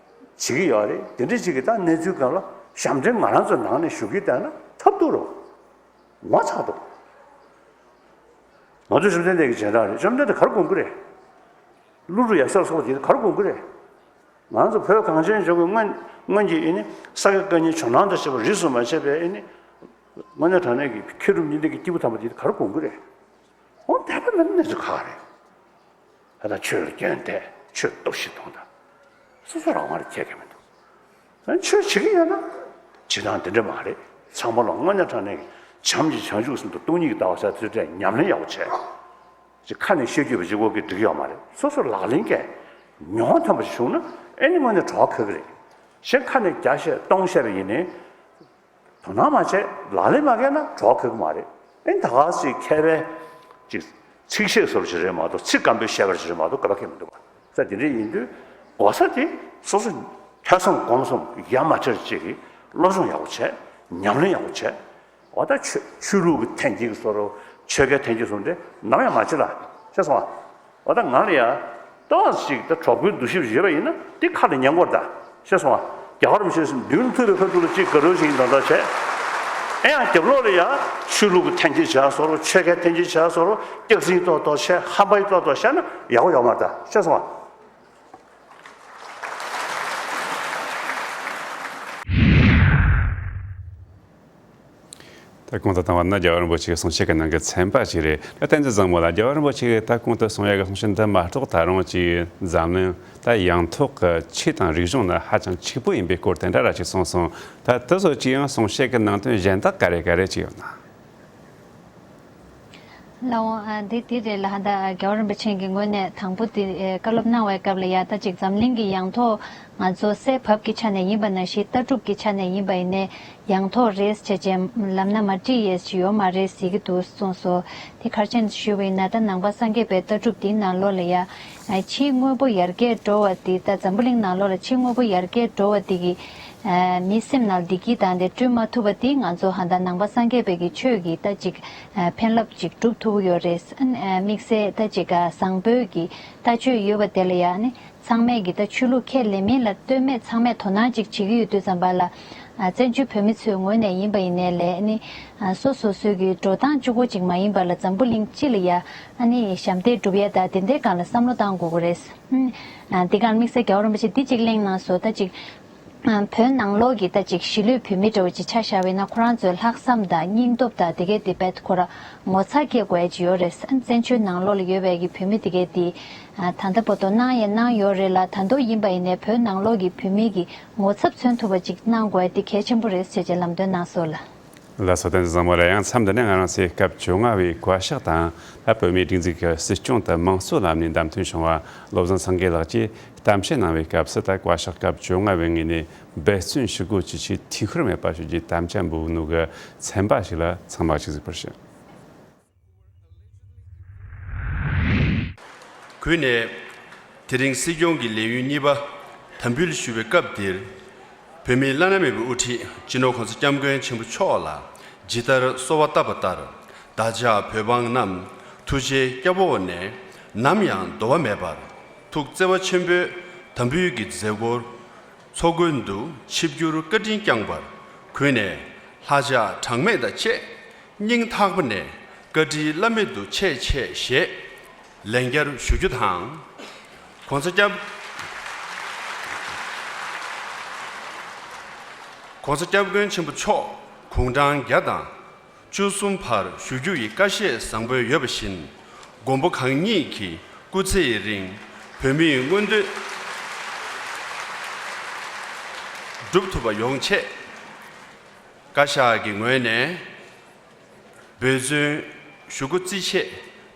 ཀྱི་ཡོད་རེད། དེ་འདྲ་ཅིག་གི་ད་གནས་ཚུལ་སྒང་ལ་ཞབས་འདྲེན་ང་རང་ཚོ་ནང་ནས་ཞུ་གི་བསྡད་ན་ཐབས་སྡུག་རེད། ངོ་ཚ་འདུག་ང་ཚོ་བཅོམ་ལྡན་འདས་ཀྱི་རྗེས་འབྲང་རེད། བཅོམ་ལྡན་འདས་ག་རེ་དགོངས་ཀྱི་རེད། ཀླུ་སྒྲུབ་ཡབ་སྲས་སོགས་དེ་ག་རེ་དགོངས་ཀྱི་རེད། ང་ཚོ་བོད་གངས་ཅན་ལྗོངས་ཀྱི་སྔོན་སྔོན་གྱི་ཨེ་ནི་ས་དགེ་བཀའ་རྙིང་ཇོ་ནང་དང་བཅས་པ་རིས་སུ་མ་ཆད་པའི་ཨེ་ནི་དངོས་གནས་དྲང་གནས་ཀྱི་མཁས་གྲུབ་གཉིས་ལྡན་གྱི་སྐྱེས་བུ་དམ་པ་དེ་ག་རེ་དགོངས་ཀྱི་རེད། འོ་འདས་པ་མིན་ན་གནས་ཚུལ་ཁག་རེད། ད་ལྟ་ཆོས་ལ་སྐྱོན་བལྟས་ཆོས་སྟོབས་ཤིག་གཏོང་དང་། སོ་སོ་རང་དབང་ལ་ཁྱད་ཀྱི་མི་འདུག་ཨ་ཆོས་བྱེད་ཀྱི་ཡོད་ན་བྱེད་སྟངས་འདི་འདྲ་མ་རེད། ཚང་མ་ལ་དངོས་གནས་དྲང་གནས་ཀྱི་བྱམས་ཀྱི་བྱང་ཆུབ་སེམས་དང་སྟོང་ཉིད་ཀྱི་ལྟ་བ་ཟེར་ཚུལ་ཕྲད་ཉམས་ལེན་ཡག་པོ་བྱས། ཅིག་ཁ་ནས་བཤད་རྒྱུ་བ་ཅིག་འོག་གི་འགྲིག་ཡོད་མ་རེད། སོ་སོ་ལག་ལེན་གྱི་མྱོང་བ་ཐོན་པ་ཞིག་བྱུང་ན་ཨེ་ནི་དངོས་གནས་གྲོགས་ཁ་གི་རེད། གཞན་ཁ་ནས་བརྒྱ་བཤད་སྟོང་བཤད་པ་ཡིན་ནའི། དོ་སྣང་མ་བྱས་ལག་ལེན་མ་བཀལ་ན་གྲོགས་ཁ་གི་མ་རེད། ཨེ་ནི་ད་ག་ཟེ་མཁས་པའི་ཅིག་ཚིག་བཤད་བཟོ་བ་ཅིག་རེད་མ་གཏོགས་ཚིག་སྐམ་པོའི་བཤད་པ་ཅིག་རེད་མ་གཏོགས་དགོས་པ་ཁེལ་མི་འདུག་བ། ས་དེ་འདྲ་ཡིན་དུས་གོ་ས་དེ་སོ་སོ་ཐོས་བསམ་སྒོམ་གསུམ་ཡ་མ་བྲལ་ཅིག་གིས་སློབ་སྦྱོང་ཡག་པོ་བྱས། ཉམས་ལེན་ཡག་པོ་བྱས། འོ་ད་ཆོས་ཆོས་ལུགས་ཀྱི་འཐེན་འཁྱེར་གྱི་བཟོ་འདྲ་ཆོལ་ཁའི་འཐེན་འཁྱེར་བཟོ་འདྲ་ནམ་ཡང་མ་བྱེད་ལ། ཤེས་སོང་ང་། འོ་ད་ང་ལ་ཡ་ཏོག་ཙམ་ཅིག་ད་གྲོགས་པོའི་འདུ་ཤེས་ཡོད་པ་ཡིན་ན་དེ་ཁ་ལ་ཉན་དགོས་རེད་ད། ཤེས་སོང་ང་། རྒྱལ་བ་རིན་པོ་ཆེ་མདུན་ཐུག་པའི་ཁ་ཐུག་ལ་ཅིག་དགའ་རོགས་ཤིག་ཡིན་དང་འདྲ་བྱས། ཨེ་ཡང་རྒྱབ་ལོགས་ལ་ཡ་ཆོས་ལུགས་ཀྱི་འཐེན་འཁྱེར་བྱས་བཟོ་འདྲ་ཆོལ་ཁའི་འཐེན་འཁྱེར་བྱས་བཟོ་འདྲ་སྐྱག་རྫུན་ཏོག་ཏོག་བྱས་ཧམ་པ་ཡི་ཏོག་ཏོག་བཤད་ན་ཡག་པོ་ཡོད་མ་རེད་ད། ཤེས་སོང་ང་། ད་གོང་དུ་བཏང་བ་ན་རྒྱལ་བ་རིན་པོ་ཆེའི་གསུང་བཤད་ཀྱི་ནང་གི་ཚན་པ་ཞིག་རེད། ད་བསྟན་འཛིན་བཟང་མོ་ལགས། རྒྱལ་བ་རིན་པོ་ཆེས་ད་གོང་དུ་གསུང་ཡག་གི་གསུང་བཤད་འདི་མ་གཏོགས་ད་རུང་ཅིག་འཛམ་གླིང་ད་ཡང་ཐོག་གི་ཆོས་དང་རིག་གཞུང་ནི་ཧ་ཅང་གཅིག་པུ་ཡིན་པའི་སྐོར་དེ་འདྲ་ར་ཅིག་གསུངས་སོང་། ད་དེ་ཚོ་ཅིག་ཡང་གསུང་བཤད་ཀྱི་ནང་དོན་གཞན་དག་ག་རེ་ག་རེ་ཅིག་ཡོད་ན། ལགས་འོང་། ཨ། འདི་འདི་རེད་ལ། ད་རྒྱལ་བ་རིན་པོ་ཆེ་གི་ངོས་ནས་དང་པོ་འདི་ཨེ་བཀའ་སློབ་གནང་བའི་སྐབས་ལ་ཡ། ད་ཅིག་འཛམ་གླིང་གི་ཡང་ཐོག་ང་ཚོ་ས་བབ་ཀྱི་ཆ་ནས་ཡིན་པ་ནང་བཞིན། ལྟ་གྲུབ་ཀྱི་ཆ་ནས་ཡིན་པ་ཡིན་ནའི་ཡང་ཐོག་རེད་བྱས་བྱས་ལབ་ན་མ་འགྲིག་ཡས་ཅིག་ཡོད་མ་རེད་ཟེར་གྱི་འདུག་གསུངས་སོང་། དེ་ག་རེ་བྱས་ནས་ཞུས་པ་ཡིན་ན། ད་ནང་པ་སངས་རྒྱས་པའི་ལྟ་གྲུབ་འདིའི་ནང་ལོགས་ལ་ཡ། ཨ། ཕྱིའི་དངོས་པོ་ཡར་རྒྱས་འགྲོ་བ་འདི། ད་འཛམ་བུ་གླིང་ནང་ལོགས་ལ་ཕྱིའི་དངོས་པོ་ཡར་རྒྱས་འགྲོ་བ་འདི་གིས། ཨ། མིའི་སེམས་ནང་བདེ་སྐྱིད་དང་དེ་བསྐྲུན་མ་ཐུབ་པ་འདི། ང་ཚོ་ཧ་ད་ནང་པ་སངས་རྒྱས་པའི་གི་ཆོས་ཀྱི་ད་ཅིག་ཨ། ཕན་རླབས་ཅིག་སྒྲུབ་ཐུབ་ཀྱི་ཡོད་རེད། ཨ། དམིགས་བསལ་ད་ཅིག་ཨ། བཟང་པོའི་གི་ལྟ་སྤྱོད་ཡོད་པ་དེ་ལ་ཡ་ནི། ཚང་མས་གི་ད་ཆོས་ལུགས་ཁས་ལེན་མིན་ལ་ལྟོས་མེད། ཚང་མས་དོ་སྣང་ཅིག་བྱེད་ཀྱི་ཡོད་དུས་ཙམ་པ་ལ། ཨ། བཙན་བྱོལ་བོད་མི་ཚོའི་ངོས་ནས་ཡིན་པ་ཡིན་ནའི་ལས་ནི། ཨ། སོ་སོ་སོའི་གི་འགྲོ་སྟངས་གཅིག་པོ་ཅིག་མ་ཡིན་པ་ལ། འཛམ་བུ་གླིང་སྤྱི་ལ་ཡ། ཨ་ནི་ཞབས་འདེགས་སྒྲུབ་ཡ་དང་དེ་འདྲའི་སྒང་ལ་བསམ་བློ་བཏང་དགོས་ཀྱི་རེད། ཨ། དེ་སྒང་དམིགས་བསལ་རྒྱལ་བ་རིན་པོ་ཆེ་འདི་གཅིག་གླེང་གནང་སོང་། ད་ཅིག་ཨ། བོད་ནང་ལོགས་ཀྱི་ད་ཅིག་གཞིས་ལུས་བོད་མི་འདྲ་བོ་ཅིག་ཆ་བཞག་པ་ཡིན་ན། ཁོ་རང་ཚོའི་ལྷག་བསམ་དང་སྙིང་སྟོབས་དང་དེ་གའི་དེ་རྦད་ཁོ་རང་ངོ་ཚ་སྐྱེ་དགོས་ཡ་ཅིག་ཡོད་རེད། ཨ། བཙན་བྱོལ་ནང་ལོགས་ལ་ཡོད་པའི་གི་བོད་མི་དེ་གའི་དེ། ཨ། ད་ལྟ་བར་དུ་གནང་ཡ་གནང་ཡོད་རེད་ལ། ད་དུང་ཡིན་པ་ཡིན་ནའི་བོད་ནང་ལོགས་ཀྱི་བོད་མི་གི་ངོ་ཚབ་མཚོན་ཐུབ་པ་ཅིག་གནང་དགོས་ཡ་དེ་གལ་ཆེན་པོ་རེད་ཟེར་བྱས་ལམ་སྟོན་གནང་སོང་ལ། ལགས་སོ། བསྟན་འཛིན་བཟང་མོ་ལགས། ཡང་མཚམས་འདི་ནས་ང་རང་ཚོའི་སྐབས་བཅོ་ལྔ་བའི་བཀའ་ཤག་དང་། ད་བོད་མིའི་སྒྲིག་འཛུགས་ཀྱི་སྲིད་སྐྱོང་དང་དམངས་གཙོ་ལམ་ནས་བདམས་ཐོན་བྱུང་བ་བློ་བཟང་སངས་རྒྱས་ལགས་ཀྱིས་གཏམ་བཤད་གནང་བའི་སྐབས་སུ། ད་བཀའ་ཤག་སྐབས་བཅོ་ལྔ་བའི་ངོས་ནས་འབད་བརྩོན་ཞུ་དགོས་ཀྱི་ཆེད་འཐུས་ཤོར་མེད་པ་ཞུ་རྒྱུའི་དམ་བཅའ་འབུལ་ནོ་གི་ཚན་པ་ཞིག་ལ་ཚང་མ་ཅིག་གཟིགས་པར་ཞུ། གུས་ནས་དེ་རིང་སྲིད་སྐྱོང་གི་ལས་ཡུན་གཉིས་པ་དམ་འབུལ་ཞུ་བའི་སྐབས་འདིར། བོད་མིའི་བླ་ན་མེད་པའི་དབུ་ཁྲིད་སྤྱི་ནོར་༸གོང་ས་༸སྐྱབས་མགོན་ཆེན་པོ་མཆོག་ལ་ཇི་ལྟར་གསོལ་བ་བཏབ་པ་ལྟར། བདག་ཅག་བོད་འབངས་རྣམས་ཐུགས་རྗེའི་སྐྱབས་འོག་ནས་ནམ་ཡང་འདོར་བ་མེད་པར་ཐུགས་བརྩེ་བ་ཆེན་པོས་དམ་འབུལ་གྱི་མཛད་སྒོར་ཚོགས་མགོན་དུ་ཆིབས་བསྒྱུར་བཀའ་དྲིན་བསྐྱངས་པར་གུས་ནས་ལྷ་ཕྱག་གྲངས་མེད་དང་བཅས། སྙིང་ཐག་པ་ནས་བཀའ་དྲིན་བླ་མེད་དུ་ཆེ་ཆེ་ཞེས་ལན་བརྒྱར་ཞུ་རྒྱུ་དང་། ༸གོང་ས་༸སྐྱབས་༸གོང་ས་༸སྐྱབས་མགོན་ཆེན་པོ་མཆོག་དགུང་གྲངས་བརྒྱ་དང་བཅུ་གསུམ་བར་བཞུགས་རྒྱུ་ཡི་བཀའ་བཞེས་བཟང་པོ་ཡོད་པ་བཞིན། མགོན་པོ་གང་ཉིད་ཀྱི་སྐུ་ཚེ་ཡི་རིང་བོད་མིའི་མངོན་འདོད་འགྲུབ་ཐུབ་པ་ཡོང་ཆེད། བཀའ་ཤག་གི་ངོས་ནས་འབད་བརྩོན་ཞུ་དགོས་རྩིས་ཆེད་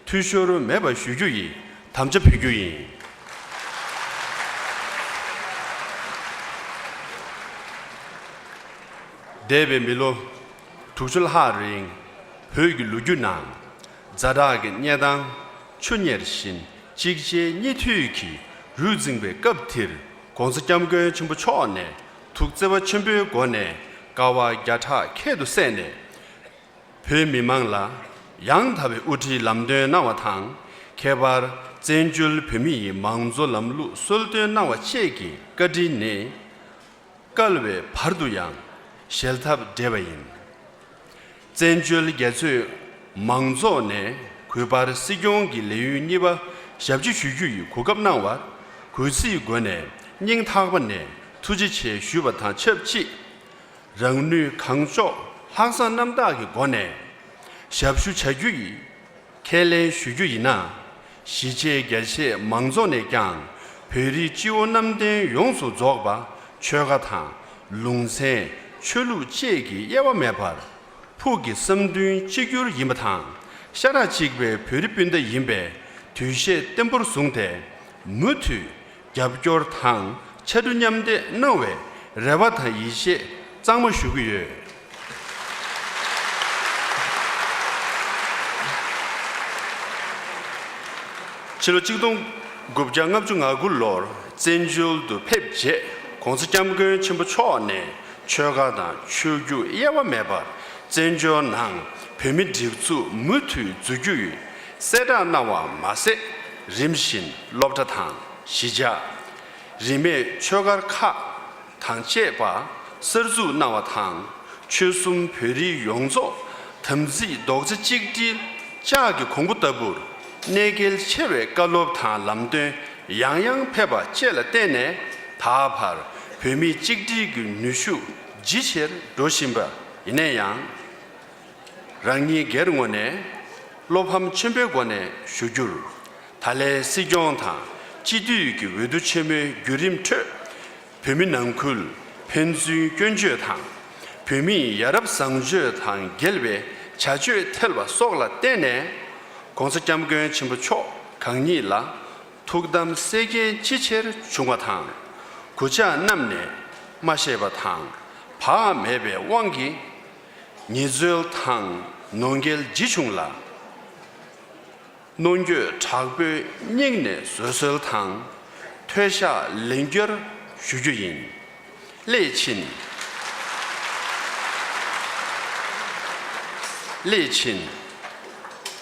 འཐུས་ཤོར་མེད་པ་ཞུ་རྒྱུ་ཡི་དམ་བཅའ་ཕུལ་རྒྱུ་ཡིན། འདས་པའི་མི་ལོ་དྲུག་ཅུ་ལྷག་རིང་བོད་ཀྱི་ལོ་རྒྱུས་ནང་ཛ་དྲག་གི་གནས་སྟངས་ཆུ་གཉེར་བཞིན་གཅིག་རྗེས་གཉིས་མཐུད་ཀྱིས་རུད་འཛིངས་པའི་སྐབས་དེར་༸གོང་ས་༸སྐྱབས་མགོན་ཆེན་པོ་མཆོག་ནས་ཐུགས་བརྩེ་བ་ཆེན་པོའི་སྒོ་ནས་དཀའ་བ་བརྒྱ་ཕྲག་ཁྱད་དུ་བསད་ནས། བོད་མི་མང་ལ་ཡང་དག་པའི་དབུ་ཁྲིད་ལམ་སྟོན་གནང་བ་དང་། ཁྱད་པར་བཙན་བྱོལ་བོད་མི་ཡི་མང་གཙོ་ལམ་ལུགས་གསོལ་སྟོན་གནང་བ་བཅས་ཀྱི་བཀའ་དྲིན་ནི། བསྐལ་བའི་བར་དུ་ཡང་གཞལ་ཐབས་བྲལ་བ་ཡིན། བཙན་བྱོལ་རྒྱ་མཚོའི་མང་ཚོགས་ནས་གུས་པར་སྲིད་སྐྱོང་གི་ལས་ཡུན་གཉིས་པ་ཞབས་ཕྱི་ཞུ་རྒྱུ་ཡི་གོ་སྐབས་གནང་བར་གུས་བརྩིའི་སྒོ་ནས་སྙིང་ཐག་པ་ནས་ཐུགས་རྗེ་ཆེ་ཞུས་པ་དང་ཆབས་ཅིག་རང་ནུས་གང་ལྕོགས་ལྷག་བསམ་རྣམ་དག་གི་སྒོ་ནས་ཞབས་ཞུ་བྱ་རྒྱུ་ཡི་ཁས་ལེན་ཞུ་རྒྱུ་ཡིན་ན། གཞིས་བྱེས་རྒྱ་ཆེ་མང་ཚོགས་ནས་ཀྱང་བོད་རིགས་སྤྱི་བོ་གནམ་བསྟན་ཡོངས་སུ་རྫོགས་པ་ཆོལ་ཁ་དང་ལུང་ཚན་ཆོས་ལུགས་བཅས་ཀྱི་དབྱེ་བ་མེད་པར་ཕུགས་ཀྱི་བསམ་འདུན་གཅིག་གྱུར་ཡིན་པ་དང་། ཤ་ཁྲག་གཅིག་པའི་བོད་རིགས་སྤུན་ཟླ་ཡིན་པའི་འདུ་ཤེས་བརྟན་པོར་བཟུང་སྟེ། མུ་མཐུད་རྒྱབ་སྐྱོར་དང་ཕྱར་གྲུ་མཉམ་འདེགས་གནང་བའི་རེ་བ་དང་ཡིད་ཆེས་གཙང་མ་ཞུ་གི་ཡོད། ཕྱི་ལོ་ཆིག་སྟོང་དགུ་བརྒྱ་ལྔ་བཅུ་ང་དགུ་ལོར་བཙན་བྱོལ་དུ་ཕེབས་རྗེས། ༸གོང་ས་༸སྐྱབས་མགོན་ཆེན་པོ་མཆོག་ནས་ཆོལ་ཁ་དང་ཆོས་བརྒྱུད་དབྱེ་བ་མེད་པར་བཙན་བྱོལ་ནང་བོད་མི་སྒྲིག་འཛུགས་མུ་མཐུད་འཛུགས་རྒྱུ་ཡི་གསལ་བསྒྲགས་གནང་བ་མ་ཟད། རིམ་བཞིན་སློབ་གྲྭ་དང་གཞིས་ཆགས། རིས་མེད་ཆོས་སྒར་ཁག་དང་བཅས་པ་གསར་འཛུགས་གནང་བ་དང་། ཆོལ་གསུམ་བོད་རིགས་ཡོངས་རྫོགས་དམ་ཚིག་རྡོག་རྩ་གཅིག་སྒྲིལ་ལྕགས་ཀྱི་གོང་བུ་ལྟ་བུར་གནད་འགག་ཆེ་བའི་བཀའ་སློབ་དང་ལམ་སྟོན་ཡང་ཡང་ཕེབས་པ་བཅས་ལ་བརྟེན་ནས། ད་བར་བོད་མིའི་གཅིག་སྒྲིལ་གྱི་ནུས་ཤུགས་ཇེ་ཆེར་འགྲོ་བཞིན་པ་ཡིན་ན་ཡང་། རང་ཉིད་སྒེར་ངོས་ནས་བློ་ཕམ་ཆེན་པོའི་སྒོ་ནས་ཞུ་རྒྱུར། ད་ལན་སྲིད་སྐྱོང་དང་སྤྱི་འཐུས་ཀྱི་འོས་བསྡུ་ཆེན་མོའི་བརྒྱུད་རིམ་ཁྲོད། བོད་མི་ནང་ཁུལ་ཕན་ཚུན་སྐྱོན་བརྗོད་དང་། བོད་མིས་ཡ་རབས་བཟང་སྤྱོད་དང་འགལ་བའི་བྱ་སྤྱོད་ཐེབས་པ་སོགས་ལ་བརྟེན་ནས། ༸གོང་ས་༸སྐྱབས་མགོན་ཆེན་པོ་མཆོག་གང་ཉིད་ལ་ཐུགས་དམ་གསལ་རྐྱེན་ཅི་ཆེར་བྱུང་བ་དང་། གུས་ཕྱག་གནམ་ནས་མ་བཞེས་པ་དང་བག་མེད་པའི་དབང་གིས་ཉེས་འཛོལ་དང་ནོར་འགེལ་ཇི་བྱུང་ལ། གནོང་འགྱོད་དྲག་པོས་སྙིང་ནས་བཟོད་གསོལ་དང་མཐོལ་བཤགས་ལན་བསྐྱར་ཞུ་རྒྱུ་ཡིན། སླད་ཕྱིན། སླད་ཕྱིན།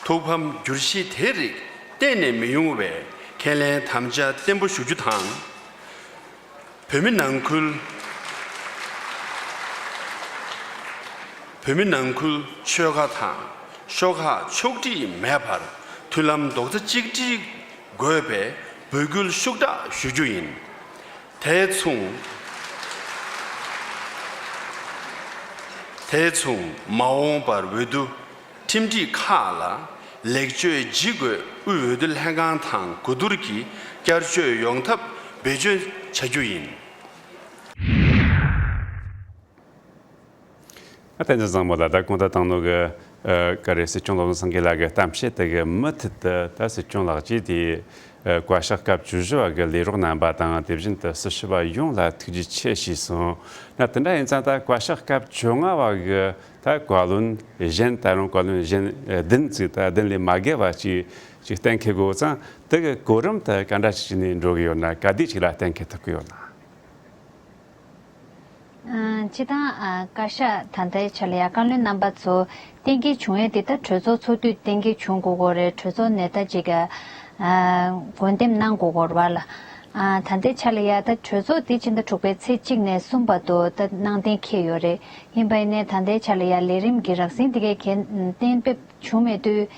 ཐུགས་ཕམ་འགྱུར་གཞི་དེ་རིགས་གཏན་ནས་མི་ཡོང་བའི་ཁས་ལེན་དམ་བཅའ་བརྟན་པོ་ཞུ་རྒྱུ་དང་། བོད་མི་ནང་ཁུལ། བོད་མི་ནང་ཁུལ་ཆོལ་ཁ་དང་ཤོག་ཁག་ཕྱོགས་སྒྲིག་མེད་པར་མཐུན་ལམ་རྡོག་རྩ་གཅིག་སྒྲིལ་དགོས་པའི་འབོད་སྐུལ་ཤུགས་དྲག་ཞུ་རྒྱུ་ཡིན། དེ་མཚུངས། དེ་མཚུངས་མ་འོངས་པར་འོས་བསྡུ་ཁྲིམས་སྒྲིག་ཁག་ལ་ལེགས་བཅོས་ཇི་དགོས་དབུས་འོས་བསྡུ་ལྷན་ཁང་དང་གོ་བསྡུར་གྱིས་བསྐྱར་བཅོས་ཡོང་ཐབས་འབད་བརྩོན་བྱ་རྒྱུ་ཡིན། ཨ་བསྟན་འཛིན་བཟང་མོ་ལགས། ད་གོང་དུ་བཏང་ནོ་གི་ཨ་ག་རེ། སྲིད་སྐྱོང་བློ་བཟང་སེང་གེ་ལགས་ཀྱི་གཏམ་བཤད་དེ་གི་མུ་མཐུད་དུ། ད་སྲིད་སྐྱོང་ལགས་ཀྱིས་དེ་ཨ་བཀའ་ཤག་སྐབས་བཅུ་བཞི་བ་གི་ལས་རོགས་རྣམ་པ་དང་། དེ་བཞིན་དུ་སྲི་ཞུ་བ་ཡོངས་ལ་ཐུགས་རྗེ་ཆེ་ཞུས་སོང་། ན་དེ་འདྲ་ཡིན་ཙང་། ད་བཀའ་ཤག་སྐབས་བཅོ་ལྔ་བ་གི་ད་བཀའ་བློན་གཞན། ད་རུང་བཀའ་བློན་གཞན་ཨ་བདུན་ཙམ། ད་བདུན་ལས་མ་བརྒལ་བ་ཅིག་ཅིག་གཏན་འཁེལ་དགོས་ཙང་། དེ་གི་གོ་རིམ་དེ་ག་འདྲ་ཞིག་བྱས་ནས་འགྲོ་གི་ཡོད་ན། ག་དུས་ཅིག་ལ་གཏན་འཁེལ་ཐུབ་ཀྱི་ཡོད་ན། ཨ་སྤྱིར་བཏང་ཨ་བཀའ་ཤག་ད་ལྟའི་ཆ་ལ་ཡ་བཀའ་བློན་རྣམ་པ་ཚོ་གཏན་འཁེལ་བྱུང་ཡས་དེ་ད་གྲོས་ཚོགས་ཚོགས་དུས་གཏན་འཁེལ་བྱུང་དགོས་ཀྱི་རེད། གྲོས་ཚོགས་ནས་ད་ཅིག་ཨ་འོས་འདེམས་གནང་དགོས་ཀྱི་རེད་བ་ལ། ཨ་ད་ལྟའི་ཆ་ལ་ཡ་ད་གྲོས་ཚོགས་དེ་ཕྱི་ཟླ་དྲུག་པའི་ཚེས་གཅིག་ནས་གསུམ་བར་དུ་ད་གནང་གཏན་འཁེལ་ཡོད་རེད། ཡིན་པ་ཡིན་ནའི་ད་ལྟའི་ཆ་ལ་ཡ་ལས་རིམ་གྱི་རགས་ཟིན་དེ་གའི་གན་གཏན་འབེབས་བྱུང་མེད་དུས།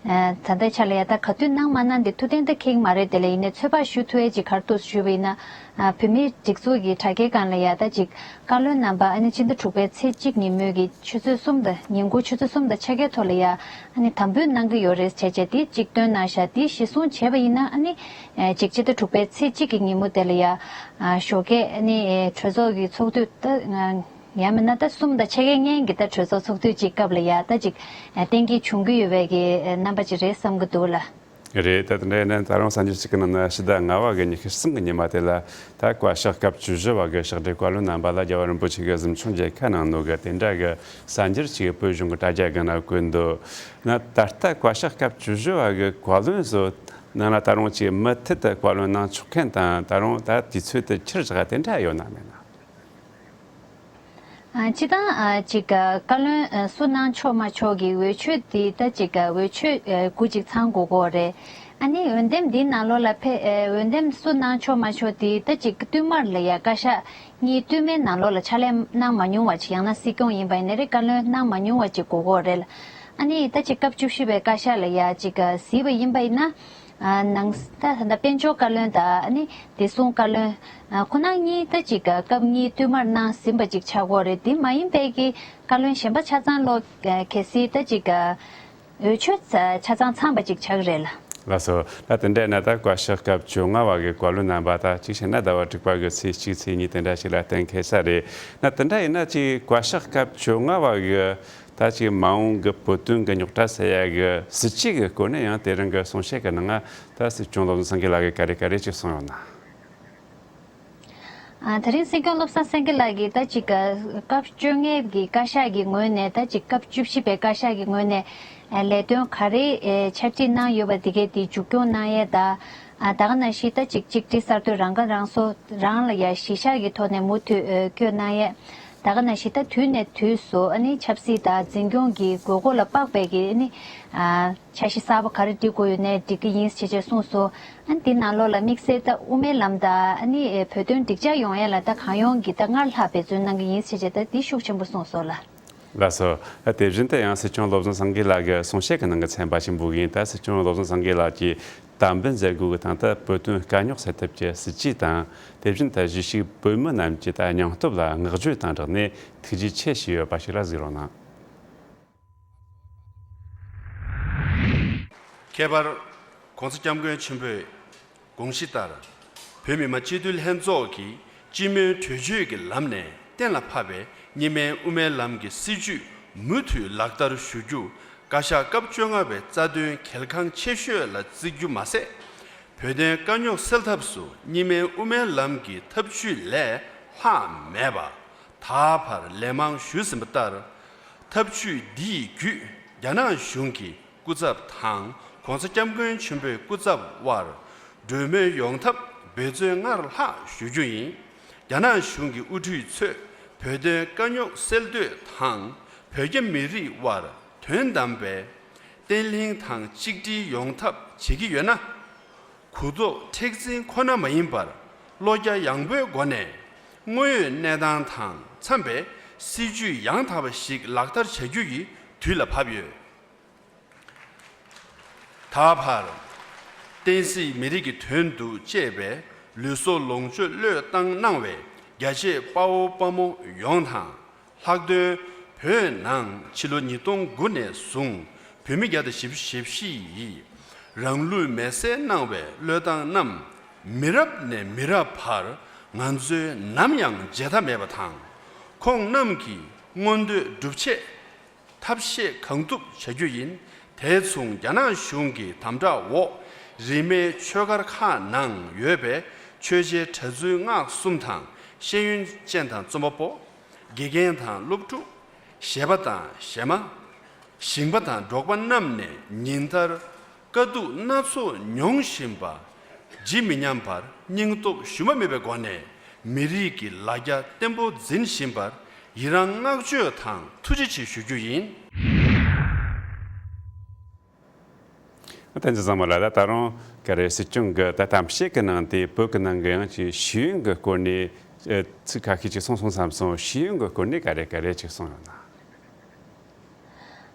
ཨ་ད་ལྟའི་ཆ་ལ་ཡ་ད་ག་དུས་གནང་མ་གནང་དེ་ཐུགས་གཏན་ད་འཁེལ་གྱི་མ་རེད། དེ་ལ་ཡིན་ནའི་ཚོད་དཔག་ཞུ་ཐུབ་ཡས་ཅིག་ག་རེ་འདུག་ཞུས་པ་ཡིན་ན། ཨ་བོད་མིའི་སྒྲིག་འཛུགས་ཀྱི་དྲ་རྒྱའི་སྒང་ལ་ཡ་ད་ཅིག་བཀའ་བློན་རྣམ་པ་ཨ་ནི་ཕྱི་ཟླ་དྲུག་པའི་ཚེས་གཅིག་ཉིན་མོའི་གི་ཆུ་ཚོད་གསུམ་དང་། ཉིན་གུང་ཆུ་ཚོད་གསུམ་དང་ཕྱེད་ཀའི་ཐོག་ལ་ཡ་ཨ་ནི་དམ་འབུལ་གནང་གི་ཡོད་རེད་བྱས་བྱས་དེ་ཅིག་བཏོན་གནང་ཤག་དེ་གཞིར་བཟུང་བྱས་པ་ཡིན་ན། ཨ་ནི་ཨ་ཅིག་ཕྱི་ཟླ་དྲུག་པའི་ཚེས་གཅིག་གི་ཉིན་མོ་དེ་ལ་ཡ་ཨ་ཞོགས་ཀས་ཨ་ནི་ཨེ་གྲོས་ཚོགས་ཀྱི་ཚོགས་དུས་ད་ཨ། ཡང་མིན་ན་ད་གསུམ་དང་ཕྱེད་ཀའི་སྔོན་གྱི་ད་གྲོས་ཚོགས་ཚོགས་དུས་ཅིག་སྐབས་ལ་ཡ་ད་ཅིག་ཨ་གཏན་འཁེལ་བྱུང་གི་ཡོད་པའི་གི་ཨ་རྣམ་པ་ཅིག་རེད་བསམ་གི་འདུག་ལ། རེད། ད་དེ་འདྲ་ཡིན་ན་ད་རུང་གསར་འགྱུར་ཞིག་གི་ནང་ན་ཕྱི་ཟླ་ལྔ་བ་གི་ཉི་ཤུ་གསུམ་གི་ཉི་མ་དེ་ལ་ད་བཀའ་ཤག་སྐབས་བཅུ་བཞི་བ་གི་ཕྱག་སྦྲེལ་བཀའ་བློན་རྣམ་པ་ལ་རྒྱལ་བ་རིན་པོ་ཆེ་གི་གཟིམ་ཆུང་མཇལ་ཁ་གནང་ནོ་གི་དེ་འདྲ་གི་གསར་འགྱུར་ཞིག་བོད་གཞུང་གི་དྲ་རྒྱ་སྒང་ན་བཀོད་འདུག། ན་ད་ལྟ་བཀའ་ཤག་སྐབས་བཅུ་བཞི་བ་གི་བཀའ་བློན་ཚོ་ནང་ལ་ད་རུང་ཅིག་མུ་མཐུད་དུ་བཀའ་བློན་གནང་ཆོག་མཁན་དང་། ད་རུང་ད་དུས་ཚོད་དེ་ཁྱེར་བཞག་དེ་འདྲ་ཡོད་ན་མེད་ན། ཨ་སྤྱིར་བཏང་ཨ་ཅིག་ཨ་བཀའ་བློན་ཨ་སུ་གནང་ཆོག་མ་ཆོག་གི་འོས་ཆོས་དེ་ད་ཅིག་ཨ་འོས་ཆོས་ཨ་དགུ་ཅིག་ཚང་དགོས་ཀྱི་རེད། ཨ་ནི་འོས་འདེམས་འདིའི་ནང་ལོགས་ལ་ཕེ་ཨ་འོས་འདེམས་སུ་གནང་ཆོག་མ་ཆོག་དེ་ད་ཅིག་བསྟུད་མར་ལ་ཡ་བཀའ་ཤག་གཉིས་བསྟུད་མའི་ནང་ལོགས་ལ་ཕྱག་ལས་གནང་མ་མྱོང་བ་ཅིག། ཡང་ན་སྲིད་སྐྱོང་ཡིན་པ་ཡིན་ན་རེད། བཀའ་བློན་གནང་མ་མྱོང་བ་ཅིག་དགོས་ཀྱི་རེད་ལ། ཨ་ནི་ད་ཅིག་སྐབས་བཅུ་བཞི་པའི་བཀའ་ཤག་ལ་ཡ་ཅིག་གཟིགས་པ་ཡིན་པ་ཡིན་ན། ཨ་ནང་ད་ད་ལྟ་དཔལ་འབྱོར་བཀའ་བློན་དང་། ཨ་ནི་བདེ་སྲུང་བཀའ་བློན། ཨ་ཁོ་རང་གཉིས་ད་ཅིག་སྐབས་གཉིས་བསྟུད་མར་གནང་ཟིན་པ་ཅིག་ཆགས་ཀྱི་ཡོད་རེད། དེ་མ་ཡིན་པའི་གི་བཀའ་བློན་གཞན་པ་ཆ་ཚང་ལོ་གལ་སྲིད་ད་ཅིག་འོས་ཆོས་ཆ་ཚང་ཚང་པ་ཅིག་ཆགས་ཀྱི་རེད་ལ། ལགས་སོ། ད་དེ་འདྲ་ཡིན་ན་ད་བཀའ་ཤག་སྐབས་བཅོ་ལྔ་བ་གི་བཀའ་བློན་རྣམ་པ་ད་ཅིག་བྱས་ན་ཟླ་བ་དྲུག་པ་གི་ཚེས་གཅིག་ཚེས་གཉིས་དེ་འདྲ་ཞིག་ལ་གཏན་འཁེལ་ས་རེད། ན་དེ་འདྲ་ཡིན་ན་ཅིག་བཀའ་ཤག་སྐབས་བཅོ་ལྔ་བ་གི་ད་ཅིག་མ་འོངས་ཀྱི་བོད་དོན་གྱི་རྙོག་དྲ་སེལ་ཡ་གི་སྲིད་ཇུས་ཀྱི་སྐོར་ནས་ཡང་དེ་རིང་གི་གསུང་བཤད་ཀྱི་ནང་ད་སྲིད་སྐྱོང་བློ་བཟང་སེང་གེ་ལགས་ཀྱིས་ག་རེ་ག་རེ་ཅིག་གསུངས་ཡོད་ན། ཨ་དེ་རིང་སྲིད་སྐྱོང་བློ་བཟང་སེང་གེ་ལགས་ཀྱིས་ད་ཅིག་སྐབས་བཅོ་ལྔ་གི་བཀའ་ཤག་གི་ངོས་ནས། ད་ཅིག་སྐབས་བཅུ་བཞི་པའི་བཀའ་ཤག་གི་ངོས་ནས་ལས་དོན་ག་རེ་ཆ་སྒྲིག་གནང་ཡོད་པ་དེ་གའི་དེ་མཇུག་སྐྱོང་གནང་ཡས་དང་། ཨ་ད་ག་ནང་བཞིན་ད་ཅིག་གཅིག་སྒྲིལ་གསར་གཏོད་རང་ཁ་རང་གསོ་རང་ལ་ཡ་གཞི་བཞག་གི་ཐོག་ནས་མུ་མཐུད་ཨ་བསྐྱོད་གནང་ཡས། ད་ག་ནང་བཞིན་ད་དུས་ནས་དུས་སུ་ཨ་ནི་ཆབ་སྲིད་དང་འཛིན་སྐྱོང་གི་དགོས་མཁོ་ལ་དཔག་པའི་གི་ཨ་ནི་ཨ་འཆར་གཞི་གསར་པ་ག་རེ་སྒྲིག་དགོས་ཡོད་ནའི་སྒྲིག་གི་ཡིན་ཞེས་བཅས་གསུངས་སོང་། ཨ་ནི་དེ་ནང་ལོགས་ལ་དམིགས་བསལ་ད་དབུ་མའི་ལམ་དང་ཨ་ནི་བོད་དོན་འགྲིག་འཇགས་ཡོང་ཡས་ལ་ད་གང་ཡོང་གི་ད་སྔར་ལྷག་འབད་བརྩོན་གནང་གི་ཡིན་ཞེས་བཅས་ད་དེ་ཤུགས་ཆེན་པོ་གསུངས་སོང་ལ། ལགས་སོ། ཨ་དེ་བཞིན་དུ་ཡང་སྲིད་སྐྱོང་བློ་བཟང་སེང་གེ་ལགས་ཀྱི་གསུང་བཤད་ཀྱི་ནང་གི་ཚན་པ་ཞིག་འབུལ་གི་ཡིན། ད་སྲིད་སྐྱོང་བློ་བཟང་སེང་གེ་ལགས་ཀྱིས་དམ་འབུལ་མཛད་སྒོ་གི་སྟེང་དུ་བོད་དོན་དཀའ་རྙོག་སེལ་ཐབས་ཀྱི་སྲིད་ཇུས་དང་། དེ་བཞིན་དུ་གཞིས་བྱེས་བོད་མི་རྣམས་ཀྱི་ད་སྙིང་སྟོབས་ལ་བསྔགས་བརྗོད་དང་སྦྲགས་ནས་ཐུགས་རྗེ་ཆེ་ཞུས་ཡོད་པ་ཞིག་ལ་གཟིགས་རོགས་གནང་། ཁྱད་པར་༸གོང་ས་༸སྐྱབས་མགོན་ཆེན་པོས་དགོངས་གཞི་ལྟར། བོད་མི་མང་སྤྱི་འཐུས་ལྷན་ཚོགས་ཀྱིས་སྤྱི་མོས་གྲོས་ཆོད་ཀྱི་ལམ་ནས་གཏན་ལ་ཕབ་པའི་གཉིས་སྨན་དབུ་མའི་ལམ་གྱི་སྲིད་བྱུས་མུ་མཐུད་ལག་བསྟར་ཞུ་རྒྱུ་ བཀའ་ཤག་སྐབས་བཅོ་ལྔ་པའི་རྩ་དོན་གལ་འགངས་ཆེ་ཤོས་ལ་བརྩི་རྒྱུ་མ་ཟད། བོད་དོན་དཀའ་རྙོག་སེལ་ཐབས་སུ་གཉིས་སྨན་དབུ་མའི་ལམ་གྱི་ཐབས་ཇུས་ལས་ལྷག་མེད་པ་ད་བར་ལན་མང་ཞུས་ཟིན་པ་ལྟར། ཐབས་ཇུས་འདི་ཡི་བརྒྱུད་རྒྱ་ནག་གཞུང་གི་སྐུ་ཚབ་དང་༸གོང་ས་༸སྐྱབས་མགོན་ཆེན་པོའི་སྐུ་ཚབ་དབར་གྲོས་མོལ་ཡོང་ཐབས་འབད་བརྩོན་སྔར་ལྷག་ཞུ་རྒྱུ་ཡིན། རྒྱ་ནག་གཞུང་གི་དབུ་ཁྲིད་ཚོས་བོད་དོན་དཀའ་རྙོག་སེལ་འདོད་དང་བོད་རྒྱ་མི་རིགས་དབར་དོན་དམ་པའི་བརྟན་ལྷིང་དང་གཅིག་སྒྲིལ་ཡོང་ཐབས་བྱེད་ཀྱི་ཡོད་ན། གུ་དོག་མཁྲེགས་འཛིན་ཁོ་ན་མ་ཡིན་པར་བློ་རྒྱ་ཡངས་པོའི་སྒོ་ནས་དངོས་ཡོད་གནས་སྟངས་དང་འཚམས་པའི་སྲིད་ཇུས་ཡང་དག་པ་ཞིག་ལག་བསྟར་བྱ་རྒྱུ་ཡི་དུས་ལ་བབ་ཡོད། ད་བར། བསྟན་སྲིད་མི་རིགས་ཀྱི་དོན་དུ་གཅེས་པའི་ལུས་སྲོག་ལོངས་སྤྱོད་བློས་བཏང་གནང་བའི་རྒྱ་ཆེའི་དཔའ་བོ་དཔའ་མོ་ཡོངས་དང་། ལྷག་དོན་བོད་ནང་ཕྱི་ལོ་ཉིས་སྟོང་དགུ་ནས་བཟུང་བོད་མི་བརྒྱ་དང་བཞི་བཅུ་ཞེ་བཞི་ཡིས་རང་ལུས་མེར་སྲེག་གནང་བའི་བློས་བཏང་རྣམས་མི་རབས་ནས་མི་རབས་བར་ང་ཚོས་ནམ་ཡང་བརྗེད་ཐབས་མེད་པ་དང་། ཁོང་རྣམས་ཀྱི་མངོན་འདོད་སྒྲུབ་ཆེད། ཐབས་ཤེས་གང་ཐུབ་བྱ་རྒྱུ་ཡིན། དེ་མཚུངས་རྒྱ་ནག་གཞུང་གི་དམ་དྲག་འོག་རིས་མེད་ཆོས་སྒར་ཁག་ནང་ཡོད་པའི་ཆོས་རྗེ་གྲྭ་བཙུན་སྔགས་གསུམ་དང་ཤེས་ཡོན་ཅན་དང་རྩོམ་པ་པོ། དགེ་རྒན་དང་སློབ་ཕྲུག་གཞས་པ་དང་གཞས་མ། ཞིང་པ་དང་འབྲོག་པ་རྣམས་ནས་ཉིན་ལྟར་དཀའ་སྡུག་སྣ་ཚོགས་མྱོང་བཞིན་པ། ཇི་མི་སྙམ་པར་སྙིང་སྟོབས་ཞུམ་པ་མེད་པའི་སྒོ་ནས་མི་རིགས་ཀྱི་ལ་རྒྱ་བརྟན་པོ་འཛིན་བཞིན་པར་ཡི་རང་བསྔགས་བརྗོད་དང་ཐུགས་རྗེ་ཆེ་ཞུ་རྒྱུ་ཡིན། བསྟན་འཛིན་བཟང་མོ་ལགས། ད་ད་རུང་ག་རེ་སྲིད་སྐྱོང་གི་ད་གཏམ་བཤད་ཀྱི་ནང་དེ་བོད་ཀྱི་ནང་གི་ཡང་ཅིག་ཤེས་ཡོན་གྱི་སྐོར་ནས་ཚིག་ཁ་ཤས་ཅིག་གསུངས་སོང་བསམ་སོང་། ཤེས་ཡོན་གྱི་སྐོར་ནས་ག་རེ་ག་རེ་ཅིག་གསུངས་ཡོད་ན།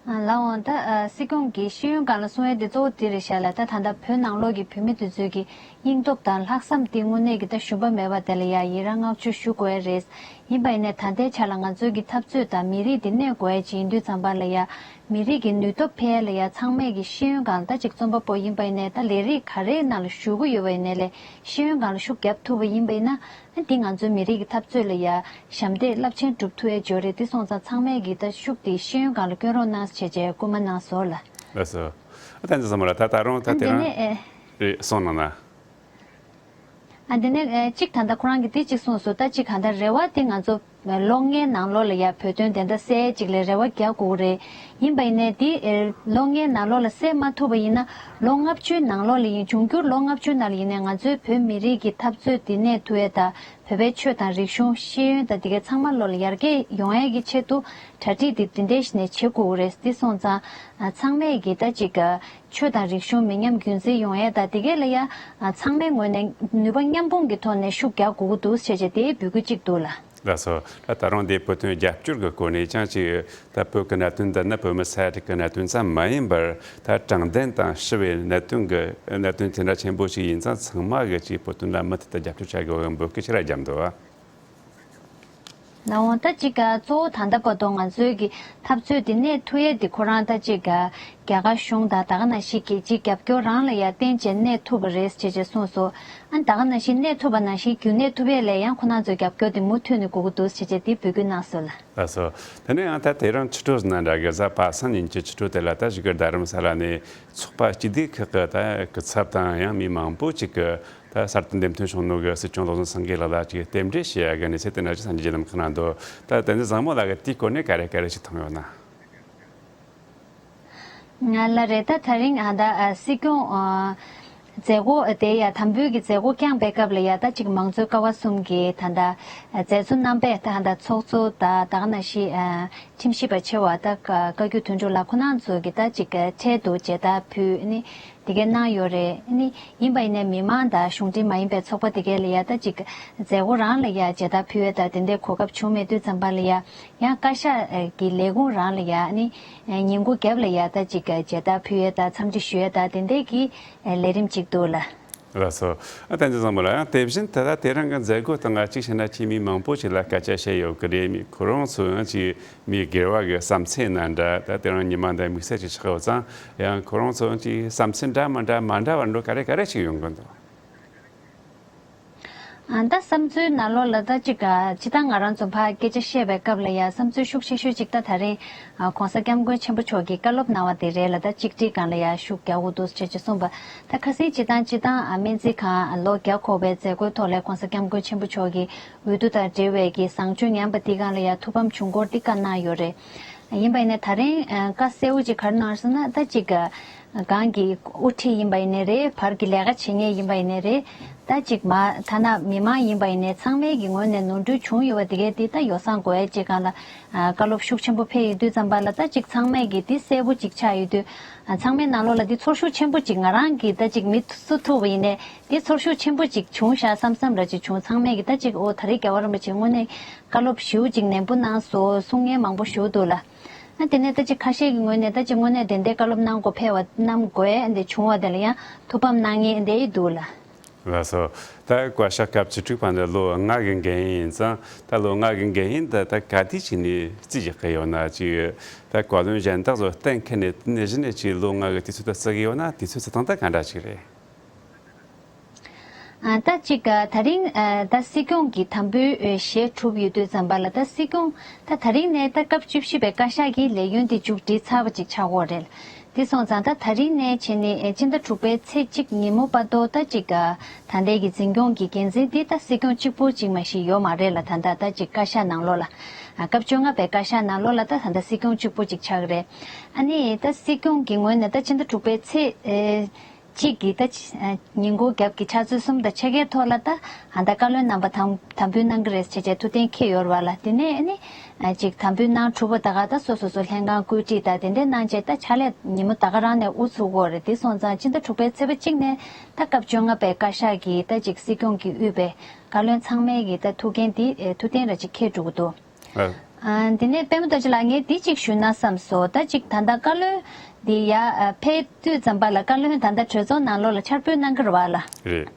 ལགས་འོང་། ད་སྲིད་སྐྱོང་གིས་ཤེས་ཡོན་སྒང་ལ་གསུང་ཡ་དེ་གཙོ་བོ་དེ་རེད་ཤག་ལ། ད་ད་ལྟ་བོད་ནང་ལོགས་ཀྱི་བོད་མི་དེ་ཚོའི་གི་སྙིང་སྟོབས་དང་ལྷག་བསམ་དེ་དངོས་གནས་ཀྱི་ད་ཞུམ་པ་མེད་པ་དེ་ལ་ཡ་ཡི་རང་བསྔགས་བརྗོད་ཞུ་དགོས་ཡ་རེད། ཡིན་པ་ཡིན་ནའི་ད་ལྟའི་ཆ་ལ་ང་ཚོའི་གི་འཐབ་རྩོད་དང་མི་རིགས་དེ་གནས་དགོས་ཡ་ཅིག་ཡིན་དུས་ཙམ་པ་ལ་ཡ། མི་རིགས་ཀྱི་ནུས་སྟོབས་འཕེལ་ཡ་ལ་ཡ་ཚང་མས་ཀྱི་ཤེས་ཡོན་སྒང་ད་ཅིག་རྩོམ་པ་པོ་ཡིན་པ་ཡིན་ནའི་ད་ལས་རིགས་ག་རེའི་ནང་ལ་ཞུགས་ཀྱི་ཡོད་པ་ཡིན་ནའི་ལས་ཤེས་ཡོན་སྒང་ལ་ཤུགས་རྒྱབ་ཐུབ་པ་ཡིན་པ་ཡིན་ན། འདི་ང་ཚོའི་མི་རིགས་ཀྱི་འཐབ་རྩོད་ལ་ཡ་ཞབས་འདེགས་རླབས་ཆེན་སྒྲུབ་ཐུབ་ཡ་ཅིག་ཡོད་རེད། འདི་སོང་ཙང་ཚང་མས་ཀྱི་ད་ཤུགས་དེ་ཤེས་ཡོན་སྒང་ལ་བསྐྱོན་རོགས་གནང་ཟེར་བྱས་སྐུལ་མ་གནང་སོང་ལ། ལགས་སོ། ཨ་བསྟན་འཛིན་བཟང་མོ་ལགས། ད་ད་རུང་ད་ཨ་དེ་འདི་རང་ནས་ཨེ། རེད། གསུངས་གནང་ན། ཨ་འདི་ནས་ཨེ་གཅིག་ད་ལྟ་ཁོ་རང་གིས་འདི་གཅིག་གསུངས་སོང་། ད་གཅིག་ག་ད་རེ་བ་དེ་ང་ཚོ་ལོ་ལྔའི་ནང་ལོགས་ལ་ཡ་བོད་དོན་བདེན་མཐའ་གསལ་ཅིག་ལ་རེ་བ་རྒྱག་དགོས་རེད། ཡིན་པ་ཡིན་ནའི་འདི་ཨེ་ལོ་ལྔའི་ནང་ལོགས་ལ་གསལ་མ་ཐུབ་པ་ཡིན་ན། ལོ་ལྔ་བཅུའི་ནང་ལོགས་ལ་ཡིན། འབྱུང་འགྱུར་ལོ་ལྔ་བཅུའི་ནང་ལ་ཡིན་ནའི་ང་ཚོའི་བོད་མི་རིགས་ཀྱི་འཐབ་རྩོད་འདི་གནས་ཐུབ་ཡས་དང་། བོད་པའི་ཆོས་དང་རིག་གཞུང་། ཤེས་ཡོན་དང་དེ་གའི་ཚང་མ་ལོགས་ལ་ཡར་རྒྱས་ཡོང་ཡས་ཀྱི་ཆེད་དུ་གྲ་སྒྲིག་འདི་འདི་འདྲའི་ཞིག་ནས་བྱེད་དགོས་ཀྱི་རེད། འདི་སོང་ཙང་ཚང་མས་ཀྱི་ད་ཅིག་ཆོས་དང་རིག་གཞུང་མི་ཉམས་རྒྱུན་འཛིན་ཡོང་ཡས་དང་དེ་གའི་ལ་ཡ་ཚང་མའི་ངོས་ནས་ནུས་པ་མཉམ་སྤུངས་ཀྱི་ཐོག་ནས་ཤུགས་རྒྱག་དགོས་ཀྱི་འདུག་ཟེར་བྱས་དེའི་འབོད་སྐུལ་གཅིག་འདུག་ལ། ལགས་སོ། ད་ད་རུང་འདི་བོད་དོན་རྒྱབ་སྐྱོར་གྱི་སྐོར་ནས་ཀྱང་ཅིག་ད་བོད་ཀྱི་གནད་དོན་འདི་ནི་བོད་མི་ས་ཡ་དྲུག་གི་གནད་དོན་ཙམ་མ་ཡིན་པར། ད་དྲང་བདེན་དང་ཞི་བའི་གནད་དོན་གྱི་གནད་དོན་དེ་འདྲ་ཆེན་པོ་ཞིག་ཡིན་ཙང་ཚང་མ་གིས་ཅིག་བོད་དོན་ལ་མུ་མཐུད་དུ་རྒྱབ་སྐྱོར་བྱ་དགོས་པའི་འབོད་སྐུལ་ཞིག་ར་བརྒྱབ་འདུག་ལགས་འོང་། ད་ཅིག་ག་གཙོ་བོ་ད་ལྟ་བར་དུ་ང་ཚོའི་གི་འཐབ་རྩོད་དེ་གནས་ཐུབ་ཡས་དེ་ཁོ་རང་ད་ཅིག་ག་རྒྱ་གར་གཞུང་དང་ད་ག་ནང་བཞིན་གྱི་ཅིག་རྒྱབ་སྐྱོར་རང་ལ་ཡ་བརྟེན་བྱས་གནས་ཐུབ་པ་རེད་ཅེས་ཅེས་གསུངས་སོང་། ཨ་ད་ག་ནང་བཞིན་གནས་ཐུབ་པ་ནང་བཞིན་རྒྱུན་གནས་ཐུབ་ཡས་ལ་ཡང་ཁོ་རང་ཚོའི་རྒྱབ་སྐྱོར་དེ་མུ་མཐུད་ནས་དགོས་ཀྱི་འདུག་ཅེས་ཅེས་དེ་འབོད་སྐུལ་གནང་སོང་ལ། ལགས་སོ། དེ་ནས་ཡང་ད་དེ་རིང་ཕྱི་དྲོ་ནང་འདྲ་གི་གཟའ་པ་སངས་ཉིན་གྱི་ཕྱི་དྲོ་དེ་ལ་ད་བཞུགས་སྒར་རྡ་རམ་ས་ལ་ནས་ཚོགས་པ་སྤྱི་བདེ་ཁག་གི་ད་སྐུ་ཚབ་དང་ཡང་མི་མང་པོ་ཅིག་གིས་ད་གསར་དུ་འདེམས་ཐོན་བྱུང་ནོ་གི་སྲིད་སྐྱོང་བློ་བཟང་སེང་གེ་ལགས་ལ་ཅིག་རྟེན་འབྲེལ་ཞུ་ཡ་གི་གནས་ཚུལ་དེ་འདྲ་ཅིག་སངས་རྒྱས་བརྒྱུད་ལམ་ཁག་ནང་འདུག་ད་དེ་ནས་བཟང་མོ་ལགས་ཀྱིས་དེའི་སྐོར་ནས་ག་རེ་ག་རེ་ཅིག་མཐོང་ཡོད་ན། ང་ལ་རེད། ད་ད་རིང་ཨ་ད་ཨ་སྲིད་སྐྱོང་ཨ་མཛད་སྒོ་དེ་ཡ་དམ་འབུལ་གྱི་མཛད་སྒོ་བསྐྱངས་པའི་སྐབས་ལ་ཡ་ད་ཅིག་མང་གཙོའི་ཀ་བ་གསུམ་གྱི་ད་ད་མཛད་གཙོ་རྣམ་པས་ད་ད་ཚོགས་གཙོ་ད་ད་ག་ནང་བཞིན་ཨ་ཁྲིམས་ཞིབ་པ་ཆེ་བ་ད་བཀའ་བཀའ་བརྒྱུད་དོན་གྲུབ་ལགས་ཁོ་རང་ཚོ་གི་ད་ཅིག་འཕྲལ་དུ་མཇལ་དར་ཕུལ་ནི་དེ་གའི་གནང་ཡོད་རེད། ནི་ཡིན་པ་ཡིན་ནའི་མི་མང་དང་གཞུང་འབྲེལ་མ་ཡིན་པའི་ཚོགས་པ་དེ་གའི་ལ་ཡ་ད་ཅིག་མཛད་སྒོ་རང་ལ་ཡ་མཇལ་དར་ཕུལ་ཡས་ད་དེ་འདྲའི་གོ་སྐབས་བྱུང་མེད་དུས་ཙམ་པ་ལ་ཡ། ཡང་བཀའ་ཤག་གི་ལས་ཁུངས་རང་ལ་ཡ་ནི་ཉིན་གུང་རྒྱབ་ལ་ཡ་ད་ཅིག་མཇལ་དར་ཕུལ་ཡས་ད་འཚམས་འདྲི་ཞུ་ཡས་ད་དེ་འདྲའི་གི་ལས་རིམ་ཅིག་འདུག་ལ། ལགས་སོ། ཨ་བསྟན་འཛིན་བཟང་མོ་ལགས། ཡང་དེ་བཞིན་ད་ལྟ་དེ་རིང་གི་མཛད་སྒོ་སྟེང་ང་གཅིག་བྱས་ན་ཅིག་མི་མང་པོ་ཞིག་ལ་སྐད་ཆ་བཤད་ཡོད་ཀྱི་རེད། མི་ཁོ་རང་ཚོ་ཡང་ཅིག་མི་སྒེར་བ་གི་བསམ་ཚུལ་ནང་འདྲ་ད་དེ་རིང་ཉི་མ་འདི་དམིགས་བསལ་ཅིག་ཆགས་ཡོད་ཙང་ཡང་ཁོ་རང་ཚོ་ཡང་ཅིག་བསམ་ཚུལ་འདྲ་མི་འདྲ་མ་འདྲ་བ་འགྲོ་ག་རེ་ག་རེ་ཞིག་ཡོང་གི་འདུག་ཨ། ད་བསམ་ཚུལ་ནང་ལོགས་ལ་ད་ཅིག་ཨ། སྤྱིར་བཏང་ང་རང་ཚོ་ཕར་སྐད་ཆ་བཤད་པའི་སྐབས་ལ་ཡ་བསམ་ཚུལ་ཤུགས་ཆེ་ཤོས་ཅིག་ད་ད་རིང་ཨ། ྋགོང་ས་ྋསྐྱབས་མགོན་ཆེན་པོ་མཆོག་གིས་བཀའ་སློབ་གནང་བ་དེ་རེད་ལ། ད་གཅིག་སྒྲིལ་སྒང་ལ་ཡ་ཤུགས་རྒྱག་དགོས་འདུག་ཅེས་ཅེས་གསུངས་པ། ད་ཁ་སང་སྤྱིར་བཏང་སྤྱིར་བཏང་ཨ། སྨན་རྩིས་ཁང་ལོ་བརྒྱ་འཁོར་བའི་མཛད་སྒོའི་ཐོག་ལ་ྋགོང་ས་ྋསྐྱབས་མགོན་ཆེན་པོ་མཆོག་གིས་འོས་བསྡུ་དང་འབྲེལ་བའི་གི་བཟང་སྤྱོད་ཉམས་པ་འདི་སྒང་ལ་ཡ་ཐུགས་ཕམ་བྱུང་སྐོར་འདི་བཀའ་གནང་ཡོད་རེད། ཡིན་པ་ཡིན་ནའི་ད་རིང་ཨ། བཀའ་གསལ་བོ་ཅིག་ག་རེ་གནང་སོང་ན། ད་ཅིག་ཨ། གང་གི་དབུ་ཁྲིད་ཡིན་པ་ཡིན་ནའི་རེད། བར་གྱི་ལས་ཀ་བྱེད་མཁན་ཡིན་པ་ཡིན་ནའི་རེད། ད་ཅིག་མ་ཐ་ན་མི་མང་ཡིན་པ་ཡིན་ནའི་ཚང་མའི་གི་ངོས་ནས་ནོར་འཁྲུལ་བྱུང་ཡོད་པ་དེ་གའི་དེ་ད་ཡོ་བསྲང་དགོས་ཡ་ཅིག་སྒང་ལ་ཨ། བཀའ་སློབ་ཤུགས་ཆེན་པོ་ཕེབས་ཡོད་དུས་ཙམ་པ་ལ། ད་ཅིག་ཚང་མས་གི་དེ་གསལ་པོ་ཅིག་ཆགས་ཡོད་དུས་ཨ། ཚང་མའི་ནང་ལོགས་ལ་དེ་ཚོར་ཤུགས་ཆེན་པོ་ཅིག་ང་རང་གི་ད་ཅིག་མི་སུ་ཐུག་པ་ཡིན་ནའི་དེ་ཚོར་ཤུགས་ཆེན་པོ་ཅིག་བྱུང་ཤག་བསམ་བསམ་ར་ཅིག་བྱུང་། ཚང་མས་གི་ད་ཅིག་ཨོ་ད་རེས་རྒྱལ་བ་རིན་པོ་ཆེ་དངོས་གནས་བཀའ་སློབ་ཞེ་པོ་ཅིག་ནན་པོ་གནང་སོང་། གསུང་མཁན་མང་པོ་ཞེ་པོ་འདུག་ལ། ཨ། དེ་ནས་ད་ཅིག་ཁ་ཤས་ཀྱི་ངོས་ནས་ད་ཅིག་དངོས་གནས་དེ་འདྲའི་བཀའ་སློབ་གནང་དགོས་ཕེབས་པ་གནང་དགོས་འདི་བྱུང་བ་དེ་ལ་ཡང་ཐུགས་ཕམ་གནང་མཁན་འདི་འདུག་ལ། ལགས་སོ། ད་བཀའ་ཤག་སྐབས་བཅུ་དྲུག་པ་འདི་ལོ་ལྔ་གི་འགན་ཡིན་ཙང་། ད་ལོ་ལྔ་གི་འགན་ཡིན་ད་ད་ག་དུས་ཕྱིན་ནས་རྩིས་རྒྱག་གི་ཡོད་ན། ཅིག་ད་བཀའ་བློན་གཞན་དག་ཚོ་གཏན་འཁེལ་ནས་དེ་ནས་གཞི་ནས་ཅིག་ལོ་ལྔ་གི་དུས་ཚོད་ད་བརྩི་གི་ཡོད་ན། དུས་ཚོད་བརྩི་སྟངས་ད་ག་འདྲ་ཅིག་རེད། ཨ། ད་ཅིག་ཨ། ད་རིང་ཨ། ད་སྲིད་སྐྱོང་གི་དམ་འབུལ་ཨ། ཞལ་གྲུབ་ཡོད་དུས་ཙམ་པ་ལ། ད་སྲིད་སྐྱོང་ད་ད་རིང་ནས་ད་སྐབས་བཅུ་བཞི་པའི་བཀའ་ཤག་གི་ལས་ཡུན་དེ་མཇུག་སྒྲིལ་ཚར་བ་ཅིག་ཆགས་ཡོད་རེད། དེ་སོང་ཙང་ད་ད་རིང་ནས་བྱས་ནས་ཨ། སྤྱི་ཟླ་དྲུག་པའི་ཚེས་གཅིག་ཉིན་མོ་བར་དུ་ད་ཅིག་ཨ། ད་ལྟའི་གི་འཛིན་སྐྱོང་གི་འགན་འཛིན་དེ་ད་སྲིད་སྐྱོང་གཅིག་པུ་ཅིག་མ་ཞིག་ཡོད་མ་རེད་ལ། ད་ད་ད་ཅིག་བཀའ་ཤག་ནང་ལོགས་ལ་ཨ། སྐབས་བཅོ་ལྔ་པའི་བཀའ་ཤག་ནང་ལོགས་ལ་ད་ད་ད་སྲིད་སྐྱོང་གཅིག་པུ་ཅིག་ཆགས་ཀྱི་རེད། ཨ་ནི་ད་སྲིད་སྐྱོང་གི་ངོས་ནས་ད་སྤྱི་ཟླ་དྲུག་པའི་ཚེས་ཨ། གཅིག་གི་ད་ཆ་ཨ། ཉིན་གུང་རྒྱབ་ཀྱི་ཕྱག་ཚོད་གསུམ་དང་ཕྱེད་ཀའི་ཐོག་ལ་ད་ཨ། ད་བཀའ་བློན་རྣམ་པ་དམ་དམ་འབུལ་གནང་གི་རེད་ཅེས་བྱས་ཐུགས་གཏན་འཁེལ་ཡོད་རེད་བ་ལ། དེ་ནས་ཨ་ནི་ཨ། ཅིག་དམ་འབུལ་གནང་གྲུབ་པ་ད་ག་ད་སོ་སོ་སོ་ལྷན་ཁང་བཀོད་སྒྲིག་ད་དེ་འདྲས་གནང་བྱས་ད་ཕྱག་ལས་ཉིན་མོ་ད་ག་རང་ནས་དབུ་ཚུགས་ཀྱི་ཡོད་རེད། དེ་སོང་ཙང་སྤྱི་ཟླ་དྲུག་པའི་ཚེས་པ་གཅིག་ནས་ད་སྐབས་བཅོ་ལྔ་པའི་བཀའ་ཤག་གི་ད་ཅིག་སྲིད་སྐྱོང་གིས་དབུས་པའི་བཀའ་བློན་ཚང་མའི་གི་ད་ཐུགས་འགན་དེ་ཨ། ཐུགས་གཏན་ར་ཅིག་འཁེལ་འགྲོ་གི་འདུག་ཨ། ཨ། དེ་ནས་པད་མ་རྡོ་རྗེ་ལགས། ངས་འདི་གཅིག་ཞུས་ན་བསམ་སོང་། ད་ཅིག་ད་ལྟ་བཀའ་བློན་འདི་ཡར་ཨ། ཕེབས་དུས་ཙམ་པ་ལ་བཀའ་བློན་ད་ལྟ་གྲོས་ཚོགས་ནང་ལོགས་ལ་འཆར་འབུལ་གནང་གི་རེད་བ་ལ། རེད།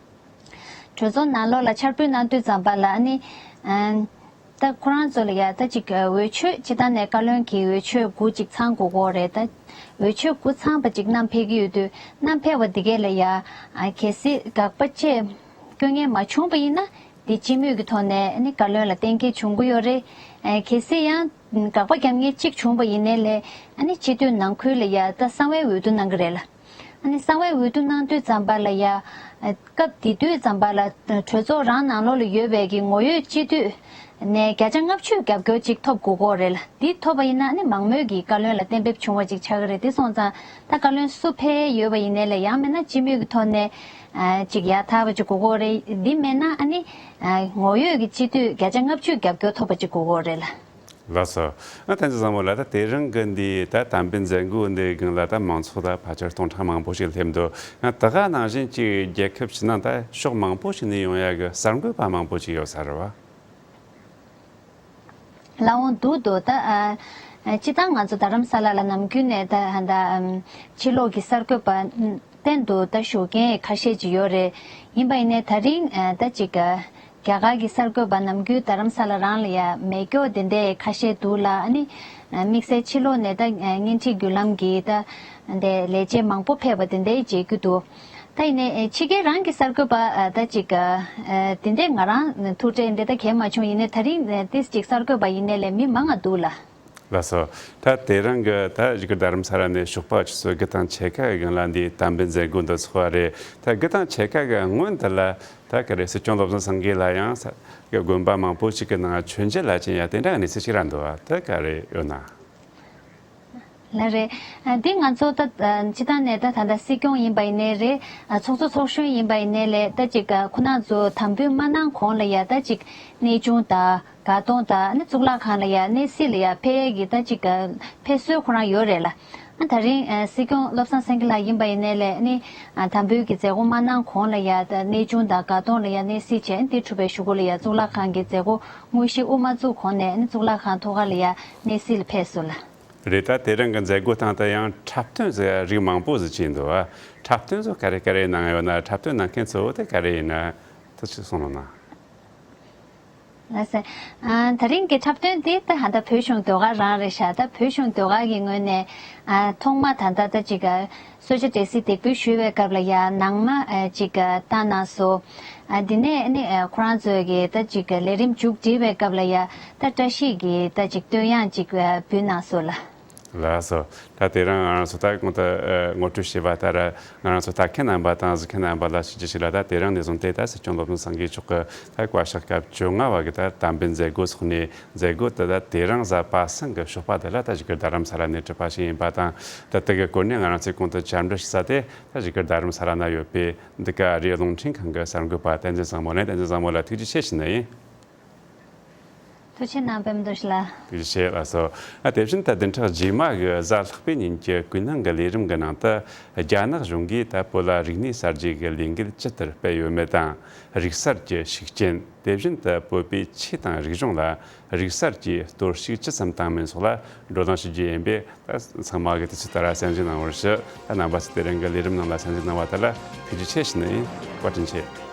གྲོས་ཚོགས་ནང་ལོགས་ལ་འཆར་འབུལ་གནང་དུས་ཙམ་པ་ལ་ཨ་ནི་ཨ། ད་ཁོ་རང་ཚོ་ལ་ཡ་ད་ཅིག་ཨ། འོས་ཆོས་སྤྱིར་བཏང་ནས་བཀའ་བློན་གྱི་འོས་ཆོས་དགུ་ཅིག་ཚང་དགོས་ཀྱི་ཡོད་རེད། ད་འོས་ཆོས་དགུ་ཚང་པ་ཅིག་བསྣམས་ཕེབས་ཀྱི་ཡོད་དུས། བསྣམས་ཕེབས་པ་འདི་གས་ལ་ཡ་ཨ། གལ་སྲིད་དགག་པ་བཅས་སྐྱོན་ངན་མ་བྱུང་པ་ཡིན་ན། དེ་སྤྱི་མོས་ཀྱི་ཐོག་ནས་ཨ་ནི་བཀའ་བློན་ལ་གཏན་འཁེལ་བྱུང་གི་ཡོད་རེད། ཨ། གལ་སྲིད་ཡང་དགག་པ་རྒྱབ་མཁན་གཅིག་བྱུང་པ་ཡིན་ནའི་ལས་ཨ་ནི་སྤྱི་འཐུས་ནང་ཁུལ་ལ་ཡ་ད་གསང་བའི་འོས་བསྡུ་གནང་གི་རེད་ལ། ཨ་ནི་གསང་བའི་འོས་བསྡུ་གནང་དུས་ཙམ་པ་ལ་ཡ། ཨ། སྐབས་དེ་དུས་ཙམ་པ་ལ་གྲོས་ཚོགས་རང་ནང་ལོགས་ལ་ཡོད་པའི་གི་ངོ་ཡོད་སྤྱི་འཐུས་ནས་བརྒྱ་ཆ་ལྔ་བཅུ་རྒྱབ་སྐྱོར་ཅིག་ཐོབ་དགོས་ཀྱི་ཡོད་རེད་ལ། འདི་ཐོབ་པ་ཡིན་ན་ཨ་ནི་མང་མོས་ཀྱིས་བཀའ་བློན་ལ་གཏན་འབེབས་བྱུང་བ་ཅིག་ཆགས་ཀྱི་རེད། དེ་སོང་ཙང་ད་བཀའ་བློན་སུ་ཕེབས་ཡོད་པ་ཡིན་ནའི་ལས་ཡང་མིན་ན་སྤྱི་མོས་ཀྱི་ཐོག་ནས་ཨ། ཅིག་ཡར་ཐར་བ་ཅིག་དགོས་ཀྱི་ཡོད་རེད། འདི་མེད་ན་ཨ་ནི་ཨ། ངོ་ཡོད་ཀྱི་སྤྱི་འཐུས་བརྒྱ་ཆ་ལྔ་བཅུ་རྒྱབ་སྐྱོར་ཐོབ་པ་ཅིག་དགོས་ཀྱི་ཡོད་རེད་ལ། ལགས་སོ། ཨ། བསྟན་འཛིན་བཟང་མོ་ལགས། ད་དེ་རིང་གི་འདི་ད་དམ་འབུལ་མཛད་སྒོ་འདིའི་སྒང་ལ་ད་མང་ཚོགས་ད་ཕལ་ཆེར་སྟོང་ཕྲག་མང་པོ་ཞིག་སླེབས་འདུག་ཨ། ད་ག་ནང་བཞིན་གྱི་རྒྱལ་ཁབ་ཕྱི་ནང་ད་ཕྱོགས་མང་པོ་ཞིག་ནས་ཡོང་ཡ་གི་གསར་འགོད་པ་མང་པོ་ཞིག་ཡོད་ས་རེད་བ། ལགས་འོང་། འདུག་འདུག་ད་ཨ། ཨ། སྤྱིར་བཏང་ང་ཚོ་རྡ་རམ་ས་ལ་ལ་ནམ་རྒྱུན་ནས་ད་ད་ཨམ། ཕྱི་ལོགས་ཀྱི་གསར་འགོད་པ་གཏན་དུ་ད་ཞུགས་མཁན་ཁ་ཤས་ཅིག་ཡོད་རེད། ཡིན་པ་ཡིན་ནའི་ད་རིང་ཨ། ད་ཅིག་ཨ། རྒྱ་གར་གྱི་གསར་འགོད་པ་ནམ་རྒྱུན་རྡ་རམ་ས་ལ་རང་ལ་ཡ་མེད་སྐྱོ་དེ་འདྲས་ཁ་ཤས་འདུག་ལ། ཨ་ནི་དམིགས་བསལ་ཕྱི་ལོགས་ནས་ད་བརྙན་འཕྲིན་བརྒྱུད་ལམ་གྱི་ད་འདས་ལས་བྱེད་མང་པོ་ཕེབས་པ་དེ་འདྲས་མཇལ་རྒྱུ་འདུག་ད་ཡིན་ནའི་ཕྱི་རྒྱལ་རང་གི་གསར་འགོད་པ་ད་ཅིག་དེ་འདྲས་ང་རང་ཐུག་འཕྲད་འདྲ་ད་གལ་མ་བྱུང་། ཡིན་ནའི་ད་རིང་ཏིས་ཅིག་གསར་འགོད་པ་ཡིན་ནའི་ལས་མི་མང་ང་འདུག་ལ། ལགས་སོ། ད་དེ་རིང་གི་ད་རྡ་རམ་ས་ལ་ནས་ཞོགས་པ་ཆུ་ཚོད་དགུ་དང་ཕྱེད་ཀ་གི་སྒང་ལ་འདི་དམ་འབུལ་མཛད་སྒོ་འདི་ཚོགས་པ་རེད། ད་དགུ་དང་ཕྱེད་ཀ་གི་སྔོན་དེ་ལ་ད་ག་རེ་སྲིད་སྐྱོང་བློ་བཟང་སེང་གེ་ལགས་ཡང་ས་གི་དགོན་པ་མང་པོ་ཞིག་གི་ནང་མཆོད་མཇལ་ལ་ཕྱིན་ཡ་དེ་འདྲ་གནས་ཚུལ་ཞིག་རག་འདུག་བ། ད་ག་རེ་ཡོད་ན། ལགས་རེད། ཨ། འདི་ང་ཚོ་ད་ཨ། སྤྱིར་བཏང་ནས་ད་ད་ལྟ་སྲིད་སྐྱོང་ཡིན་པ་ཡིན་ནའི་རེད། ཨ། ཚོགས་གཙོ་ཚོགས་གཞོན་ཡིན་པ་ཡིན་ནའི་ལས་ད་ཅིག་ཨ། ཁོ་རང་ཚོ་དམ་འབུལ་མ་གནང་གོང་ལ་ཡ་ད་ཅིག་གནས་ཆུང་དང་དགའ་གདོང་དང་ཨ་ནི་གཙུག་ལག་ཁང་ལ་ཡ་གནས་གཟིགས་ལ་ཡ་ཕེབས་ཡས་ཀྱི་ད་ཅིག་ཨ། ཕེབས་སྲོལ་ཁོ་རང་ཡོད་རེད་ལ། ཨ། ད་རིང་ཨ། སྲིད་སྐྱོང་བློ་བཟང་སེང་གེ་ལགས་ཡིན་པ་ཡིན་ནའི་ལས་ཨ་ནི་ཨ། དམ་འབུལ་གྱི་མཛད་སྒོ་མ་གནང་གོང་ལ་ཡ་ད་གནས་ཆུང་དང་དགའ་གདོང་ལ་ཡ་གནས་གཟིགས་བྱས་ཨ་ནི་དེ་གྲུབ་པའི་གཞུག་གུ་ལ་ཡ་གཙུག་ལག་ཁང་གི་མཛད་སྒོ་དངོས་གཞི་དབུ་མ་བཙུགས་གོང་ནས་ཨ་ནི་གཙུག་ལག་ཁང་ཐོག་ཁ་ལ་ཡ་གནས་གཟིགས་ལ་ཕེབས་སོང་ལ། རེད། ད་དེ་རིང་གི་མཛད་སྒོ་སྟེང་དུ་ཡང་འཁྲབ་སྟོན་ཟེར་རིགས་མང་པོ་ཟིག་བྱས་འདུག་ཨ། འཁྲབ་སྟོན་ཚོ་ག་རེ་ག་རེ་གནང་ཡོད་ན། འཁྲབ་སྟོན་གནང་མཁན་ཚོ་དེ་ག་རེ་ཡིན་ན་ཐུགས་ཆེ་གསུང་རོགས་གནང་། ལགས་སོ། ཨ། ད་རིང་གི་འཁྲབ་སྟོན་འདི་ད་ཧ་ད་བོད་གཞུང་ཟློས་གར་རང་རེད་ཤག་ད་བོད་གཞུང་ཟློས་གར་གྱི་ངོས་ནས། ཨ། ཐོག་མ་ད་ལྟ་ད་ཅིག་གསོལ་ཇ་འབྲས་སིལ་འདེགས་འབུལ་ཞུ་བའི་སྐབས་ལ་ཡ་ནང་མ་ཨ་ཅིག་བཏང་གནང་སོང་། ཨ། འདི་ནས་ནི་ཨ་ཁོ་རང་ཚོའི་གི་ད་ཅིག་ལས་རིམ་མཇུག་སྒྲིལ་བའི་སྐབས་ལ་ཡ་ད་བཀྲ་ཤིས་ཀྱི་ད་ཅིག་བསྟོད་དབྱངས་ཅིག་འབུལ་གནང་སོང་ལ། ལགས་སོ། ད་དེ་རིང་ང་རང་ཚོ་ད་གོང་དུ་ཨ་ངོ་སྤྲོད་བྱས་པ་ལྟར། ང་རང་ཚོ་ལྟ་མཁན་རྣམ་པ་དང་གཟིགས་མཁན་རྣམ་པ་ལ་ཞུ་རྒྱུ་ཞིག་ལ། ད་དེ་རིང་ནས་བཟུང་སྟེ་ད་སྲིད་སྐྱོང་བློ་བཟང་སེང་གེ་མཆོག་གི་ད་བཀའ་ཤག་སྐབས་བཅོ་ལྔ་བ་གི་ད་དམ་པའི་མཛད་སྒོ་སོགས་ནས། མཛད་སྒོ་དེ་ད་དེ་རིང་གཟའ་པ་སངས་ཀྱི་ཞོགས་པ་དེ་ལ་ད་བཞུགས་སྒར་རྡ་རམ་ས་ལ་ནས་གྲུབ་པ་ཞིག་ཡིན་པ་དང་། ད་དེ་གི་སྐོར་ནས་ང་རང་ཚོས་གོང་དུ་བཅར་འདྲི་ཞུ་ས་དེ་ད་བཞུགས་སྒར་རྡ་རམ་ས་ལ་ན་ཡོད་པའི་འདི་ག་རི་རླུང་འཕྲིན་ཁང་གི་གསར་འགོད་པ་བསྟན་འཛིན་བཟང་མོ་ལགས། བསྟན་འཛིན་བཟང་མོ་ལགས་ཐུགས་རྗེ་ཆེ་ཞུ་ནི་ཡིན། ཐུགས་རྗེ་གནང་པད་མ་རྡོ་རྗེ་ལགས། ཐུགས་རྗེ་ཆེ་ལགས་སོ། ཨ། དེ་བཞིན་ད་བདུན་ཕྲག་རྗེས་མ་གི་གཟའ་ལྷག་པའི་ཉིན་གྱི་གུས་ནང་གི་ལས་རིམ་གྱི་ནང་དུ། རྒྱ་ནག་གཞུང་གིས་ད་བོད་ལ་རིག་གནས་གསར་བརྗེ་གི་ལས་འགུལ་ཇི་ལྟར་སྤེལ་ཡོད་མེད་དང་། རིག་གསར་གྱི་ཤུགས་རྐྱེན། དེ་བཞིན་དུ་བོད་པའི་ཆོས་དང་རིག་གཞུང་ལ་རིག་གསར་གྱིས་གཏོར་བཤིག་ཇི་ཙམ་བཏང་མིན་སོགས་ལ་བགྲོ་གླེང་ཞུ་རྒྱུ་ཡིན་པས། ད་ཚང་མ་གིས་དུས་ཚོད་ལྟར་གསན་གཟིགས་གནང་བར་ཞུ། ད་རྣམ་པ་ཚོས་དེ་རིང་གི་ལས་རིམ་ནང་ལ་གསན་གཟིགས་གནང་བ་དེ་ལ་ཐུགས་རྗེ་ཆེ་ཞུ་ནི་ཡིན། བཀའ་དྲིན་ཆེ།